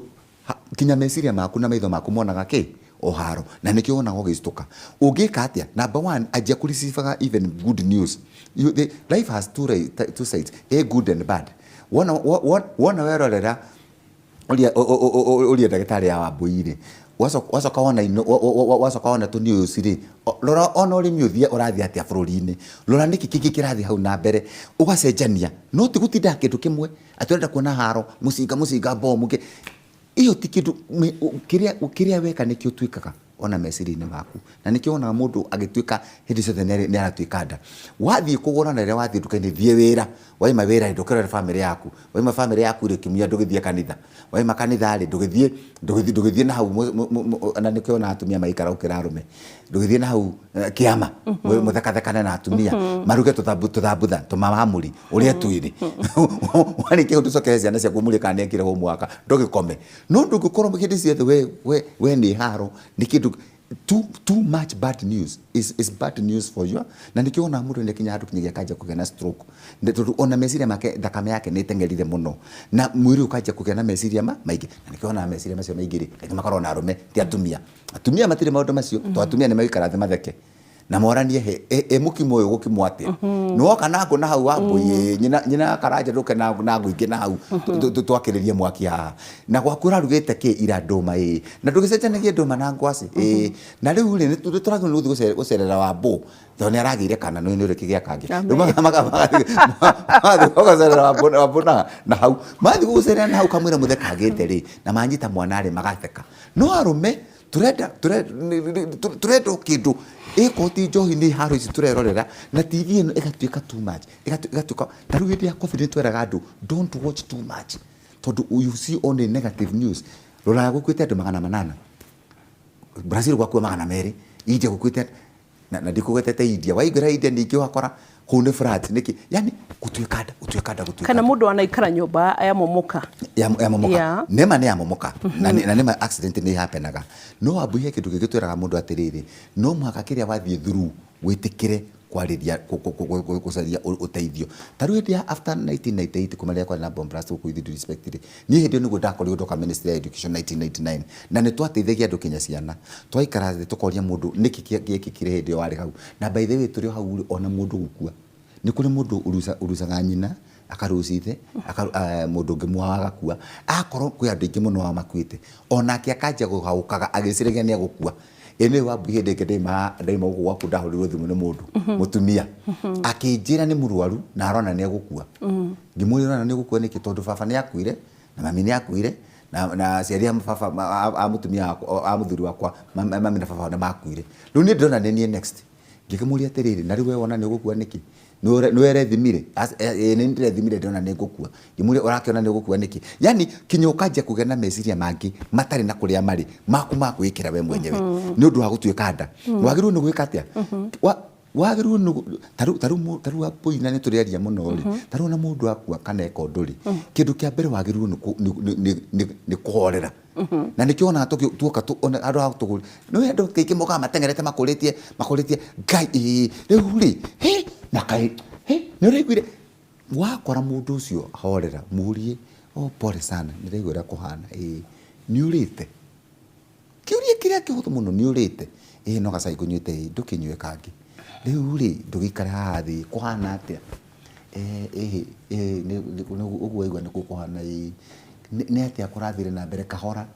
kinya meciria maku na maitho maku monaga kĩ o haro, na nĩkĩo wonaga ũgĩcitũka. Ũngĩka atĩa? Number one, anjia kũreceivaga even good news. Life has two sides, a good and bad. Wona werorera ũria ndagĩtarĩ ya Wambui rĩ, wacoka wona wacoka wona tũ news rĩ, rora ona ũrĩmi ũthiĩ ũrathiĩ atĩa bũrũri-inĩ, rora nĩkĩ kĩngĩ kĩrathiĩ hau na mbere, ũgacenjania. No ti gũtinda kĩndũ kĩmwe atĩ ũrenda kuona haro, mũcinga mũcinga bomu iyo ti kĩndũ kĩrĩa weka nĩkĩo ũtuĩkaga ona meciria-inĩ maku. Na nĩkĩo wonaga mũndũ agĩtuĩka hĩndĩ ciothe nĩ aratuĩka nda. Wathiĩ kũgũra na rĩrĩa wathiĩ nduka-inĩ, thiĩ wĩra, waima wĩra rĩ, ndũkĩrore bamĩrĩ yaku, waima bamĩrĩ yaku rĩ, kiumia ndũgĩthiĩ kanitha, waima kanitha rĩ, ndũgĩthiĩ na hau na nĩkĩo wonaga atumia maikara gũkĩra arũme, ndũgĩthiĩ na hau kĩama mũthekathekane na atumia maruge tũthambutha tũmamamũri ũrĩa twĩrĩ, warĩkia hau ndũcokere ciana ciaku mũrĩe kana nĩekire homework, ndũgĩkome. No ndũngĩkorwo hĩndĩ ciothe we nĩ haro, nĩ kĩndũ too much bad news is bad news for you. Na nĩkĩo wonaga mũndũ nĩakinya handũ kinyagia akanjia kũgĩa na stroke. Tondũ ona meciria make, thakame yake nĩ ĩteng'erire mũno na mwĩrĩ ũkanjia kũgĩa na meciria maingĩ. Na nĩkĩo wonaga meciria macio maingĩ rĩ, kaingĩ makoragwo na arũme ti atumia. Atumia matirĩ maũndũ macio, tondũ atumia nĩ maikara thĩ matheke na moranie he ĩ mũkimo ũyũ gũkimwo atĩa, nĩwoka na ngũ na hau Wambui, ĩ, nyina karanja ndũke na ngũ ingĩ na hau twakĩrĩrie mwaki haha, na gwaku ũrarugĩte kĩ ira? Ndũma. Ĩ, na ndũgĩcenjanagie ndũma na ngwacĩ. Ĩ, na rĩu rĩ, nĩ tũragĩrĩirwo nĩ gũthiĩ gũcerera Wambũ tondũ nĩ aragĩire kana nĩ ũrĩ kĩgĩa kangĩ. Amen. Rĩu magathiĩ gũcerera Wambũ na hau mathiĩ gũcerera na hau kamwĩra mũthekagĩte rĩ, na manyita mwana rĩ, magatheka. No arũme turenda o kĩndũ ĩkorwo ti njohi, nĩ haro ici tũrerorera na TV ĩno ĩgatuĩka too much, ĩgatuĩka ta rĩu hĩndĩ ya COVID nĩ tweraga andũ, don't watch too much, tondũ you see only negative news. Rũraya gũkuĩte andũ 800, Brazil gwakua 200, India gũkuĩte na ndikũgwetete India. Waingĩra India ningĩ wakora kũu nĩ floods nĩkĩ, yani gũtuĩka nda, gũtuĩka nda, gũtuĩka kana nda. Mũndũ anaikara nyũmba yamomoka. Ya momoka. Nĩma nĩ yamomoka na nĩma accident nĩ happenaga. No Wambui, he kĩndũ kĩngĩ twĩraga mũndũ atĩrĩrĩ, no mũhaka kĩrĩa wathiĩ through wĩtĩkĩre kwarĩria, gũcaria ũteithio. Ta rĩu hĩndĩ ya after 1998, kuma rĩrĩa kwarĩ na bomb blast gũkũ, with due respect rĩ, niĩ hĩndĩ ĩyo nĩguo ndakorirwo ndoka Ministry ya Education 1999, na nĩ twateithagia andũ kinya ciana. Twaikara thĩ tũkoria mũndũ nĩkĩ gĩekĩkire hĩndĩ ĩyo warĩ hau. Na by the way, tũrĩ o hau rĩ, ona mũndũ gũkua, nĩ kũrĩ mũndũ ũrucaga nyina. Akaruci ithe, mũndũ ũngĩ mwao agakua. Akorwo kwĩ andũ aingĩ mũno ao makuĩte, onake akanjia kũhaũkaga agĩciragia nĩ egũkua. Ĩ nĩ Wambui, hĩndĩ ĩngĩ ndaima gũkũ gwaku ndahũrĩirwo thimũ nĩ mũndũ mũtumia akĩnjĩra nĩ mũrwaru na arona nĩ egũkua. Ngĩmũria, "Ũrona nĩ ũgũkua nĩkĩ?" "Tondũ baba nĩ akuire na mami nĩ akuire na aciari a baba a mũtumia wakwa, a mũthuri wakwa, mami na baba nĩ makuire. Rĩu niĩ ndĩrona nĩ niĩ next." Ngĩkĩmũria atĩrĩrĩ, "Na rĩu we wona nĩ ũgũkua nĩkĩ? Nĩ werethimire?" "Ĩĩ, nĩ ndĩrethimire, ndĩrona nĩ ngũkua." Ngĩmũria, "Ũrakĩona nĩ ũgũkua nĩkĩ?" Yani kinya ũkanjia kũgĩa na meciria mangĩ matarĩ na kũrĩa marĩ maku ma kwĩĩkĩra we mwenyewe nĩ ũndũ wa gũtuĩka nda. Wagĩrĩirwo nĩ gwĩka atĩa? Wagĩrĩirwo nĩ tarĩu Wambũi, na nĩ tũrĩaria mũno rĩ, tarĩu ona mũndũ akua kana eka ũndũ rĩ, kĩndũ kĩa mbere wagĩrĩirwo nĩ kũhorera. Na nĩkĩo wonaga tuoka ona andũ a tũgũri nĩ andũ kaingĩ mokaga mateng'erete makũrĩtie Ngai, ĩĩ rĩu rĩ, hĩ na kaĩ hĩ nĩ ũraiguire. Wakora mũndũ ũcio, horera, mũrie, "Oh, pole sana, nĩ ndaigua ũrĩa kũhana. Ĩĩ nĩ ũrĩte?" Kĩũria kĩrĩa kĩhũthũ mũno, "Nĩ ũrĩte?" "Ĩĩ, no gacai ngũnyuĩte." "Ĩĩ, ndũkĩnyue kangĩ. Rĩu rĩ, ndũgĩikare haha thĩ, kũhana atĩa?" "Ĩhĩ, ũguo waigua nĩkuo kũhana." "Ĩĩ, nĩ atĩa kũrathire na mbere?" Kahora,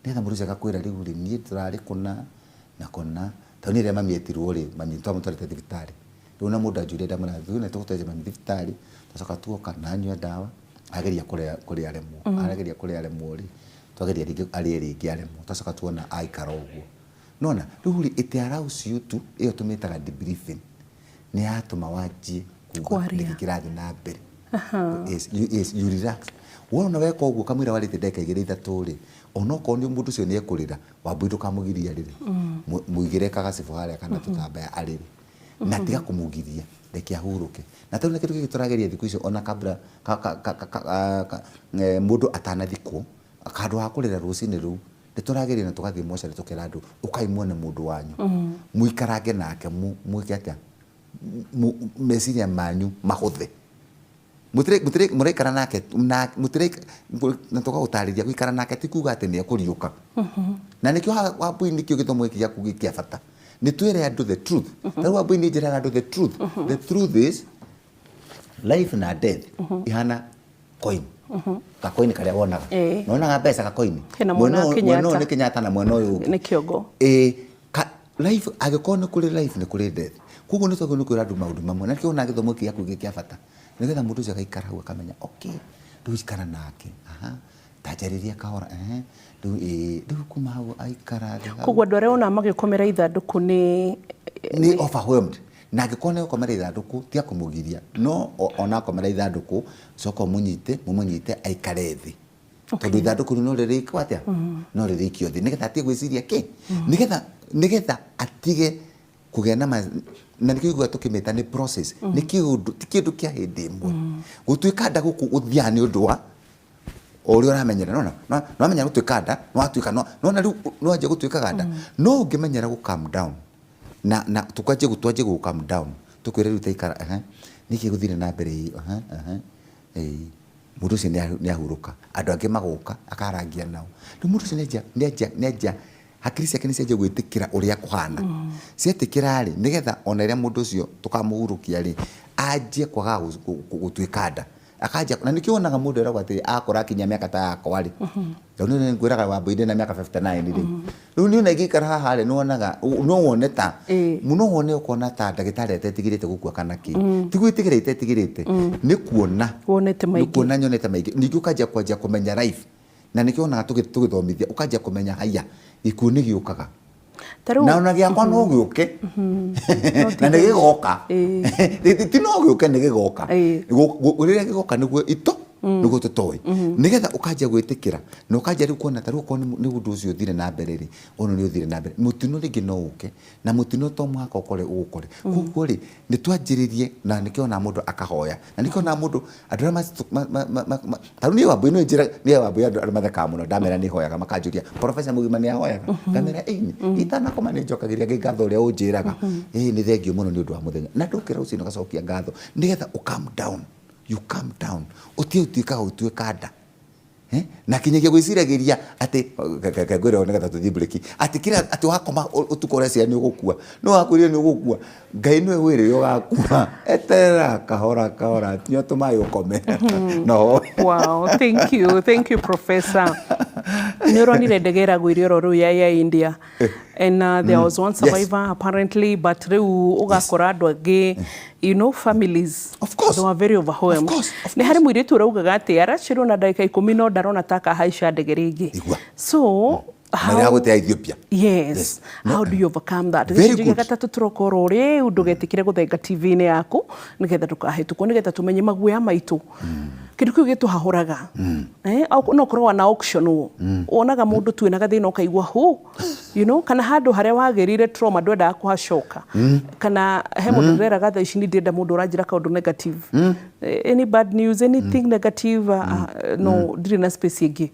nĩgetha mũndũ ũcio agakwĩra, "Rĩu rĩ, niĩ tũrarĩ kũna na kũna." Tondũ niĩ rĩrĩa mami etirwo rĩ, mami twamũtwarĩte thibitarĩ. Rĩu na mũndũ anjũria, ndamwĩra ithuĩ nĩ tũgũtwarĩte mami thibitarĩ, twacoka tuoka na anyua ndawa, ageria kũrĩa kũrĩa aremwo, ageria kũrĩa aremwo rĩ, twageria rĩngĩ arĩe rĩngĩ aremwo, twacoka tuona aikara ũguo. Nona rĩu rĩ, it allows you to, ĩyo tũmĩtaga debriefing, nĩ yatũma wanjie kuga Kwaria. nĩkĩ kĩrathiĩ na mbere. Yes, you relax. Wona weka ũguo kamũira warĩte ndagĩka igĩrĩ ithatũ rĩ, onokorwo nĩ mũndũ ũcio nĩ ekũrĩra, Wambui, ndũkamũgirie arĩre. Mũigĩre kagacibũ harĩa kana tũtambaya arĩre. Na tiga kũmũgiria, reke ahurũke. Na tondũ nĩ kĩndũ gĩkĩ tũrageria thikũ ici, ona kabla mũndũ atanathikwo, handũ ha kũrĩra rũcinĩ rũu, nĩ tũrageria na tũgathiĩ mocarĩ tũkera andũ, ũkai muone mũndũ wanyu. Mũikarange nake, mwĩke atĩa? Meciria manyu mahũthe. Mũtirĩ mũraikara nake na mũtirĩ na tũgagũtarĩria gũikara nake ti kuga atĩ nĩ ekũriũka. Na nĩkĩo haha Wambui, nĩkĩo gĩthomo gĩkĩ gĩaku gĩ kĩa bata. Nĩ twĩre andũ the truth. Ta rĩu Wambui, nĩ njĩraga andũ the truth. The truth is life na death ihana coin. Gakoini karĩa wonaga. Nĩwonaga mbeca gakoini. Hena mwena wa Mwena ũyũ Kenyatta. nĩ Kenyatta na mwena ũyũ ũngĩ. Nĩ kĩongo. Ĩĩ, life angĩkorwo nĩ kũrĩ life, nĩ kũrĩ death. Koguo nĩ twagĩrĩirwo nĩ kwĩra andũ maũndũ mamwe. Na nĩkĩo wonaga gĩthomo gĩkĩ gĩaku gĩ kĩa bata. Nĩgetha mũndũ ũcio agaikara hau akamenya, okay, rĩu ikara nake. Aha, ta njarĩria kahora, ehe, rĩu ĩĩ, rĩu kuma hau aikara thĩ hau. Koguo andũ arĩa wonaga magĩkomera ithandũkũ nĩ Nĩ overwhelmed. Na angĩkorwo nĩ gũkomera ithandũkũ, tiga kũmũgiria. No ona akomera ithandũkũ, coka ũmũnyite, mũmũnyite aikare thĩ. Tondũ ithandũkũ rĩu no rĩrĩkwo atĩa? No rĩrĩikio thĩ. Nĩgetha atige gwĩciria kĩ? Nĩgetha atige kũgĩa na na nĩkĩo ũiguaga tũkĩmĩta nĩ process. Nĩ kĩũndũ, ti kĩndũ kĩa hĩndĩ ĩmwe. Gũtuĩka nda gũkũ gũthiaga nĩ ũndũ wa o ũrĩa ũramenyera. Nĩwona? Nĩwamenya gũtuĩka nda, nĩwatuĩka, nĩwona rĩu nĩwanjia gũtuĩkaga nda. No ũngĩmenyera gũ calm down, na tũkanjie twanjie gũ calm down, tũkwĩre rĩu ta ikara, ehe, nĩkĩ gũthire na mbere ĩĩ, ehe, ehe, ĩĩ. Mũndũ ũcio nĩ ahurũka. Andũ angĩ magoka, akarangia nao. Rĩu mũndũ ũcio nĩanjia hakiri ciake nĩ cianjia gwĩtĩkĩra ũrĩa kũhana. Cietĩkĩra rĩ, nĩgetha ona rĩrĩa mũndũ ũcio tũkamũhurũkia rĩ, anjie kwagaga gũtuĩka nda. Akanjia, na nĩkĩo wonaga mũndũ eragwo atĩrĩ, akũra akinyia mĩaka ta yakwa rĩ, tondũ niĩ ngwĩraga Wambui ndĩna mĩaka 59 rĩ, rĩu niĩ ona ingĩikara haha rĩ, nĩwonaga, no wone ta, no wone ũkona ta ndagĩtarĩ atetigĩrĩte gũkua kana kĩ. Ti gwĩtigĩra itetigĩrĩte, nĩ kuona. Wonete Nĩ maingĩ. kuona nyonete maingĩ. Ningĩ ũkanjia kwanjia kũmenya life. Na nĩkĩo wonaga tũgĩthomithia, ũkanjia kũmenya haiya, gĩkuũ nĩ gĩũkaga. Ta rĩu Na ona gĩakwa no gĩũke. Na nĩ gĩgoka. Ti no gĩũke, nĩ gĩgoka. Rĩrĩa gĩgoka nĩguo ito, nĩguo tũtoĩ. Nĩgetha ũkanjia gwĩtĩkĩra. Na ũkanjia rĩu kuona ta rĩu okorwo nĩ ũndũ ũcio ũthire na mbere rĩ, ona nĩ ũthire na mbere. Mũtino rĩngĩ no ũke. Na mũtino to mũhaka ũkore ũgũkore. Koguo rĩ, nĩ twanjĩrĩrie, na nĩkĩo wonaga mũndũ akahoya. Na nĩkĩo wonaga mũndũ, andũ arĩa ta rĩu niĩ Wambui nĩ njĩra, niĩ Wambui andũ arĩa mathekaga mũno ndamera nĩ hoyaga, makanjũria, "Professor mũgima nĩ ahoyaga?" Ngamera, "Ĩni, itanakoma nĩ njokagĩria Ngai ngatho ũrĩa ũnjĩraga. Ĩĩ nĩ thengiũ mũno nĩ ũndũ wa mũthenya." Na ndokĩra rũcinĩ ngacokia ngatho, nĩgetha ũ calm down, you calm down. Ũtige gũtuĩka gũtuĩka nda. Eh? Na kinyagia gwĩciragĩria atĩ ngwĩre nĩgetha tũthiĩ break, atĩ kĩrĩa atĩ wakoma ũtukũ ũreciria nĩ ũgũkua, no wakwĩrire nĩ ũgũkua, Ngai nĩwe wĩrĩre ũgakua. Eterera kahora kahora, nyua tũmaĩ ũkome. No. Wow, thank you, thank you, Professor. Nĩ ũronire ndege ĩragũire oro rĩu ya Air India. And there was one survivor, apparently, but rĩu ũgakora andũ angĩ, families, Of course. they were very overwhelmed. Of course, of Nĩ harĩ mũirĩtu ũraugaga atĩ aracirwo na ndagĩka 10 no ndarona ta akahaica ndege rĩngĩ. Igua. So, Na rĩragũte ya Ethiopia. Yes. Yes. How do you overcome that? Very Gĩcunjĩ gĩa good. gatatũ tũroka oro rĩu, ndũgetĩkĩre gũthenga TV-inĩ yaku nĩgetha ndũkahĩtũkwo, nĩgetha tũmenye maguoya maitũ. Kĩndũ kĩu gĩtũhahũraga. No ũkorwo na auction ũũ. Wonaga mũndũ tu ena gathĩna ũkaigua hu, kana handũ harĩa wagĩrire trauma ndwendaga kũhacoka. Kana he mũndũ ndĩreraga thaa ici nĩ ndĩrenda mũndũ ũranjĩra kaũndũ negative. Any bad news, anything negative, no, ndirĩ na space ĩngĩ.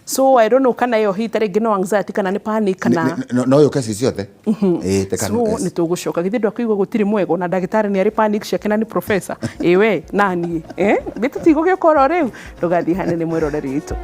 So I don't know kana ĩyo hihi ta rĩngĩ no anxiety kana nĩ panic kana No yũke ci ciothe. Ĩĩ, te So kana, yes. nĩ tũgũcoka githĩ ndwakuigua gũtirĩ mwega, ona ndagĩtarĩ nĩ arĩ panic ciake na nĩ professor. Ĩ we naniĩ, githĩ tũtigũgĩũka oro rĩu, ndũgathiĩ hanene mwĩroreri witũ.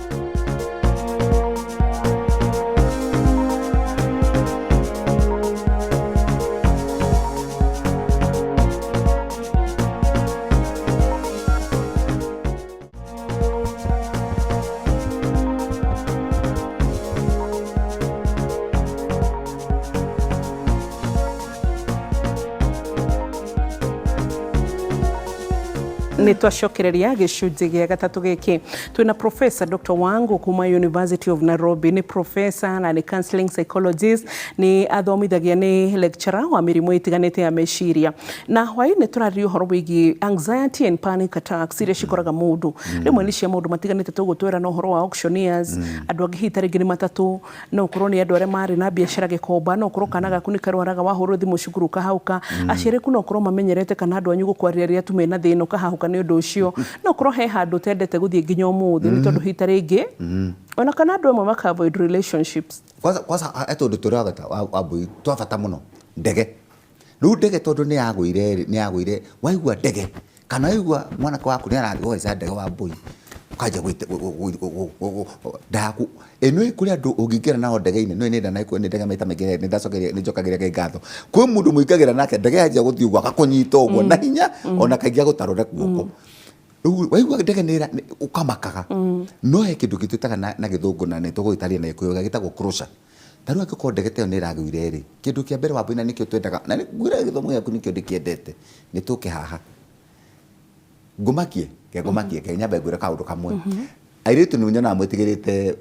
Nĩ twacokereria gĩcunjĩ gĩa gatatũ gĩkĩ twĩna Professor Dr. Wangu kuma University of Nairobi. Nĩ professor na nĩ counseling psychologist, nĩ athomithagia, nĩ lecturer wa mĩrimũ ĩtiganĩte ya meciria, na hwaĩ-inĩ tũrarĩria ũhoro wĩgiĩ anxiety and panic attacks iria cikoraga mũndũ. Rĩmwe nĩ cia maũndũ matiganĩte, tũgũtwĩra na ũhoro wa auctioneers, andũ angĩ hihi ta rĩngĩ nĩ matatũ, no ũkorwo nĩ andũ arĩa marĩ na biacara Gĩkomba, no ũkorwo kana gaku nĩ karwaraga wahũrwo thimũ cukuru ũkahauka, aciari aku no ũkorwo mamenyerete kana andũ anyu gũkwarĩria rĩrĩa tu mena thĩna ũkahahũka nĩ ũndũ ũcio, no ũkorwo he handũ ũtendete gũthiĩ nginya ũmũthĩ nĩ tondũ hihi ta rĩngĩ ona kana andũ amwe maka avoid relationships. Kwanza kwanza he tũndũ tũragata wa mbui twa bata mũno, ndege. Rĩu ndege tondũ nĩ yagũire rĩ, nĩ yagũire, waigua ndege kana waigua mwanake waku nĩ arathiĩ kũhaica ndege wa mbui, ũkanjia ndaku ĩ nĩ kũrĩ andũ ũngĩingĩra nao ndege-inĩ, nĩ nĩ nĩ ndege maita maingĩ nĩ ndacokeria nĩ njokagĩria Ngai ngatho. Kwĩ mũndũ mũingagĩra nake ndege yanjia gũthiĩ ũguo agakũnyita ũguo na hinya, ona kaingĩ agũtarũre guoko. Rĩu waigua ndege nĩ ũkamakaga. No he kĩndũ gĩtwĩtaga na gĩthũngũ na nĩ tũgũgĩtaria na gĩkũyũ wega, gĩtagwo closure. Ta rĩu angĩkorwo ndege ta ĩyo nĩ ĩragũire rĩ, kĩndũ kĩa mbere wambui na nĩkĩo twendaga, na ngwĩra gĩthomo gĩaku nĩkĩo ndĩkĩendete, nĩ tũke haha. Ngũmakie, ke ngũmakie, ke nyambe ngwĩre kaũndũ kamwe. Airĩtu nĩ nyonaga mwĩtigĩrĩte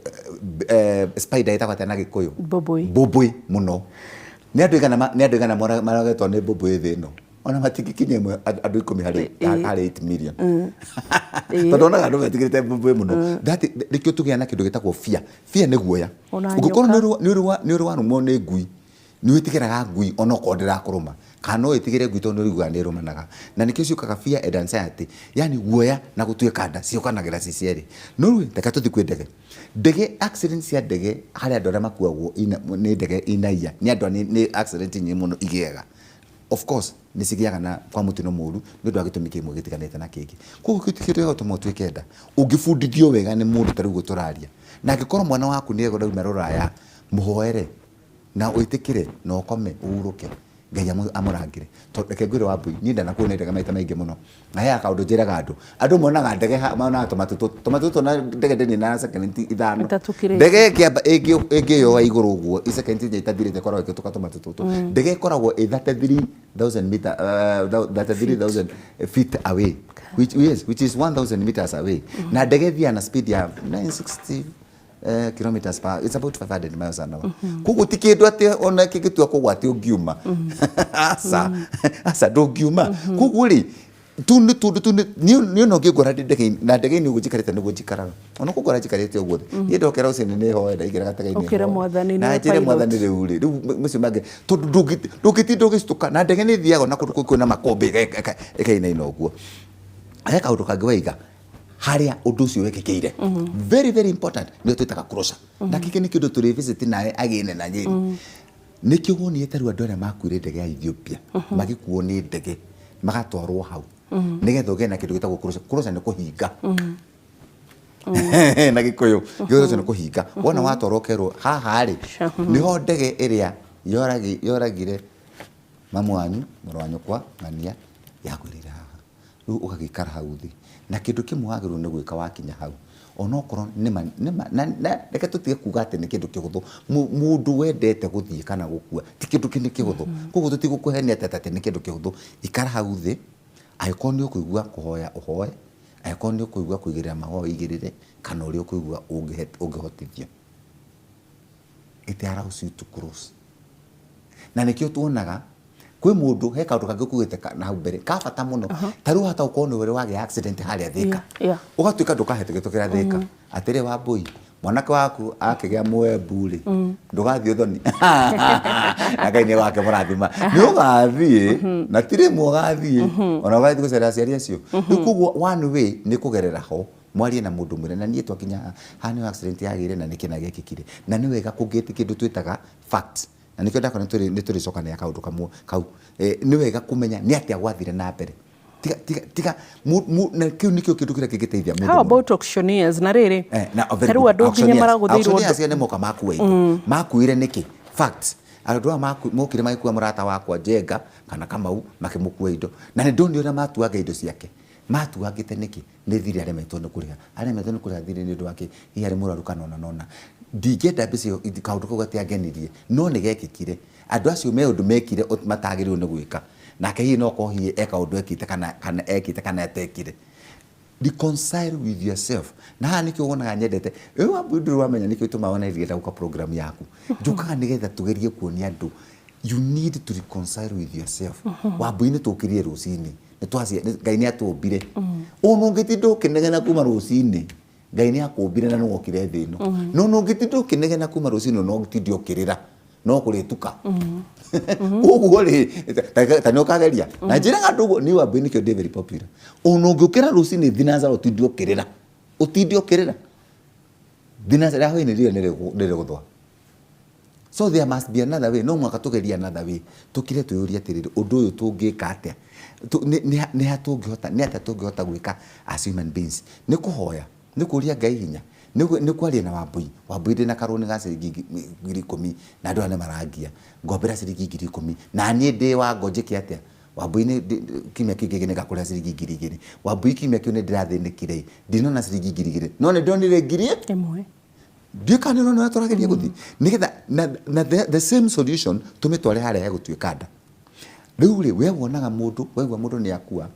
spider ĩtagwo atĩa na gĩkũyũ? Mbũmbũĩ. Mbũmbũĩ mũno. Nĩ andũ aigana nĩ andũ aigana marogetwo nĩ mbũmbũĩ thĩ ĩno? Ona matingĩkinya ĩmwe andũ 10 harĩ 8 million. Tondũ onaga andũ metigĩrĩte mbũmbũĩ mũno. That nĩkĩo tũgĩa na kĩndũ gĩtagwo fear. Fear nĩ guoya. Ona Ũngĩkorwo nyoka. Nĩ ũrĩ warũmwo nĩ ngui, nĩ wĩtigĩraga ngui ona okorwo ndĩrakũrũma. Kana no wĩtigĩre ngui tondũ nĩ ũiguaga nĩ ĩrũmanaga. Na nĩkĩo ciũkaga fear and anxiety, yani guoya na gũtuĩka nda ciũkanagĩra ci cierĩ. No rĩu reke tũthiĩ kwĩ ndege. Ndege, accident cia ndege harĩ andũ arĩa makuagwo nĩ ndege inaia, nĩ andũ nĩ accident nyingĩ mũno igĩaga. Of course nĩ cigĩaga na kwa mũtino mũru nĩ ũndũ wa gĩtũmi kĩmwe gĩtiganĩte na kĩngĩ. Koguo kĩu ti kĩndũ gĩa gũtũma ũtuĩke nda. Ũngĩbundithio wega nĩ mũndũ ta rĩu ũguo tũraria, na angĩkorwo mwana waku nĩ arauma rũraya, mũhoere na wĩtĩkĩre na ũkome ũhurũke, Ngai amũrangĩre. Tondũ reke ngwĩre Wambui, niĩ ndanakuo nĩ ndege maita maingĩ mũno. Na he kaũndũ njĩraga andũ. Andũ monaga ndege monaga tũmatũ tũmatũ tũtũ na ndege ndĩninaga sekondi 5. Ĩtatũkĩrĩte. Ndege ĩngĩamba, ĩngĩyoa igũrũ ũguo, isekondi inya itathirĩte ĩkoragwo ĩkĩtũka tũmatũ tũtũ. Ndege ĩkoragwo ĩ 33,000 meter, 33,000 feet away, which, yes, which is 1,000 meters away. Na ndege ĩthiaga na speed ya 960 kilometers per hour. It's about 500 miles an hour. Koguo ti kĩndũ atĩ ona kĩngĩtua kũgwa atĩ ũngiuma. Aca, aca ndũngiuma. Koguo rĩ, tu nĩ tũndũ tu niĩ ona ũngĩngora ndĩ ndege-inĩ, na ndege-inĩ ũguo njikarĩte nĩguo njikaraga. Ona kũngora njikarĩte ũguo thĩ. Niĩ ndokĩra rũcinĩ nĩ hoya, ndaingĩra gatege-inĩ Ũkĩre hoya. mwathani Na nĩwe njĩre pilot. mwathani rĩu rĩ, rĩu macio mangĩ, tondũ ndũngĩtinda ũgĩcitũka, na ndege nĩ ĩthiaga ona kũndũ kwĩna makũmbĩ ĩkainaina ũguo. He kaũndũ kangĩ waiga, harĩa ũndũ ũcio wekĩkĩire. Very, very important, nĩyo twĩtaga closure. Na gĩkĩ nĩ kĩndũ tũrĩ visit nawe agĩne na Nyeri. Nĩkĩo wonire ta rĩu andũ arĩa makuire ndege ya Ethiopia, magĩkuo nĩ ndege, magatwarwo hau. Nĩgetha ũgĩe na kĩndũ gĩtagwo closure. Closure nĩ kũhinga. Na Gĩkũyũ gĩthũri ũcio nĩ kũhinga. Wona watwarwo ũkerwo haha rĩ, nĩho ndege ĩrĩa yoragire mamu wanyu, mũrũ wa nyũkwa, ng'ania yagwĩrĩire haha. Rĩu ũgagĩikara hau thĩ, na kĩndũ kĩmwe wagĩrĩirwo nĩ gwĩka wakinya hau, onokorwo nĩma nĩma na reke tũtige kuga atĩ nĩ kĩndũ kĩhũthũ. Mũndũ wendete gũthiĩ kana gũkua ti kĩndũ kĩ kĩhũthũ, koguo tũtigũkũhenia atĩ nĩ kĩndũ kĩhũthũ. Ikara hau thĩ, angĩkorwo nĩ ũkũigua kũhoya ũhoe, angĩkorwo nĩ ũkũigua kũigĩrĩra mahũa ũigĩrĩre, kana ũrĩa ũkũigua ũngĩhotithio. It allows you to close. Na nĩkĩo tuonaga kwĩ mũndũ he kaũndũ kangĩ ũkuĩte na hau mbere ka bata mũno. Ta rĩu hata gũkorwo nĩ ũrĩ wagĩa accident harĩa Thĩka, ũgatuĩka ndũkahĩtũkĩra Thĩka, atĩrĩ Wambũi, mwanake waku akĩgĩa mwembu rĩ, ndũgathiĩ ũthoni na Ngai nĩ wakĩmũrathima, nĩ ũgathiĩ na ti rĩmwe ũgathiĩ, ona ũgathiĩ gũcerera aciari acio. Rĩu koguo one way nĩ kũgerera ho, mwarie na mũndũ mwĩre na niĩ twakinya haha, haha nĩho accident yagĩire na nĩkĩ na gĩekĩkire. Na nĩ wega kũngĩte kĩndũ twĩtaga facts, na nĩkĩo ndakora nĩ tũrĩcokanĩra kaũndũ kamwe kau. Nĩ wega kũmenya nĩ atĩa gwathire na mbere. Tiga tiga tiga na kĩu nĩkĩo kĩndũ kĩrĩa kĩngĩteithia mũndũ. How about auctioneers? Na rĩrĩ, na ta rĩu andũ nginya maragũthĩirwo. Auctioneers nĩ moka makua indo. Makuire nĩkĩ? Facts. Andũ aya mokire magĩkua mũrata wakwa Njenga kana Kamau, makĩmũkua indo. Na nĩ ndonire ũrĩa matuanga indo ciake. Matuangĩte nĩkĩ? Nĩ thirĩ aremetwo nĩ kũrĩha. Aremetwo nĩ kũrĩha thirĩ nĩ ũndũ wa kĩ? Hihi arĩ mũrwaru kana ũna na ũna. Ndingĩenda mbica ĩyo, kaũndũ kau gatiangenirie, no nĩ gekĩkire. Andũ acio me ũndũ mekire matagĩrĩirwo nĩ gwĩka. Nake hihi no okorwo hihi e kaũndũ ekĩte kana ekĩte kana atekire. Reconcile with yourself. Na haha nĩkĩo wonaga nyendete. Ĩ Wambui, ndũrĩ wamenya nĩkĩo gĩtũmaga wone ngĩenda gũka program yaku. Njũkaga nĩgetha tũgerie kuonia andũ you need to reconcile with yourself. Wambui, nĩ tũkĩrire rũcinĩ. Ngai nĩ atũmbire. Ona ũngĩtinda ũkĩnegena kuma rũcinĩ, Ngai nĩ akũmbire na nĩwokire thĩ ĩno. No ona ũngĩtinda ũkĩnegena kuma rũcinĩ, no ũtinde ũkĩrĩra, no kũrĩtuka. Koguo rĩ, ta nĩ ũkageria. Na njĩraga andũ ũguo, niĩ Wambui nĩkĩo ndĩ very popular. Ona ũngĩũkĩra rũcinĩ thinacara ũtinde ũkĩrĩra, ũtinde ũkĩrĩra, thinacara ya hwaĩ-inĩ rĩrĩa nĩrĩgũthũa. So there must be another way. No mũhaka tũgerie another way. Tũkire twĩyũrie atĩrĩrĩ, ũndũ ũyũ tũngĩka atĩa? Nĩ ha tũngĩhota, nĩ atĩa tũngĩhota gwĩka as human beings? Nĩ kũhoya, nĩ kũria Ngai hinya, nĩ kwaria na Wambui. Wambui, ndĩna karũni ga ciringi 10,000 na andũ aya nĩ marangia. Ngombera ciringi 10,000. Na niĩ ndĩ wa ngo njĩke atĩa? Wambui, nĩ kiumia kĩu kĩngĩ nĩngakũrĩha ciringi 2,000. Wambui, kiumia kĩu nĩ ndĩrathĩnĩkire, ndinona ciringi 2,000. No nĩ ndonire ngiri 1. Ndiũĩ kana nĩ ũrona ũrĩa tũrageria gũthiĩ nĩgetha na the same solution tũmĩtware harĩa hegũtuĩka nda. Rĩu rĩ, we wonaga mũndũ, waigua mũndũ nĩ akua,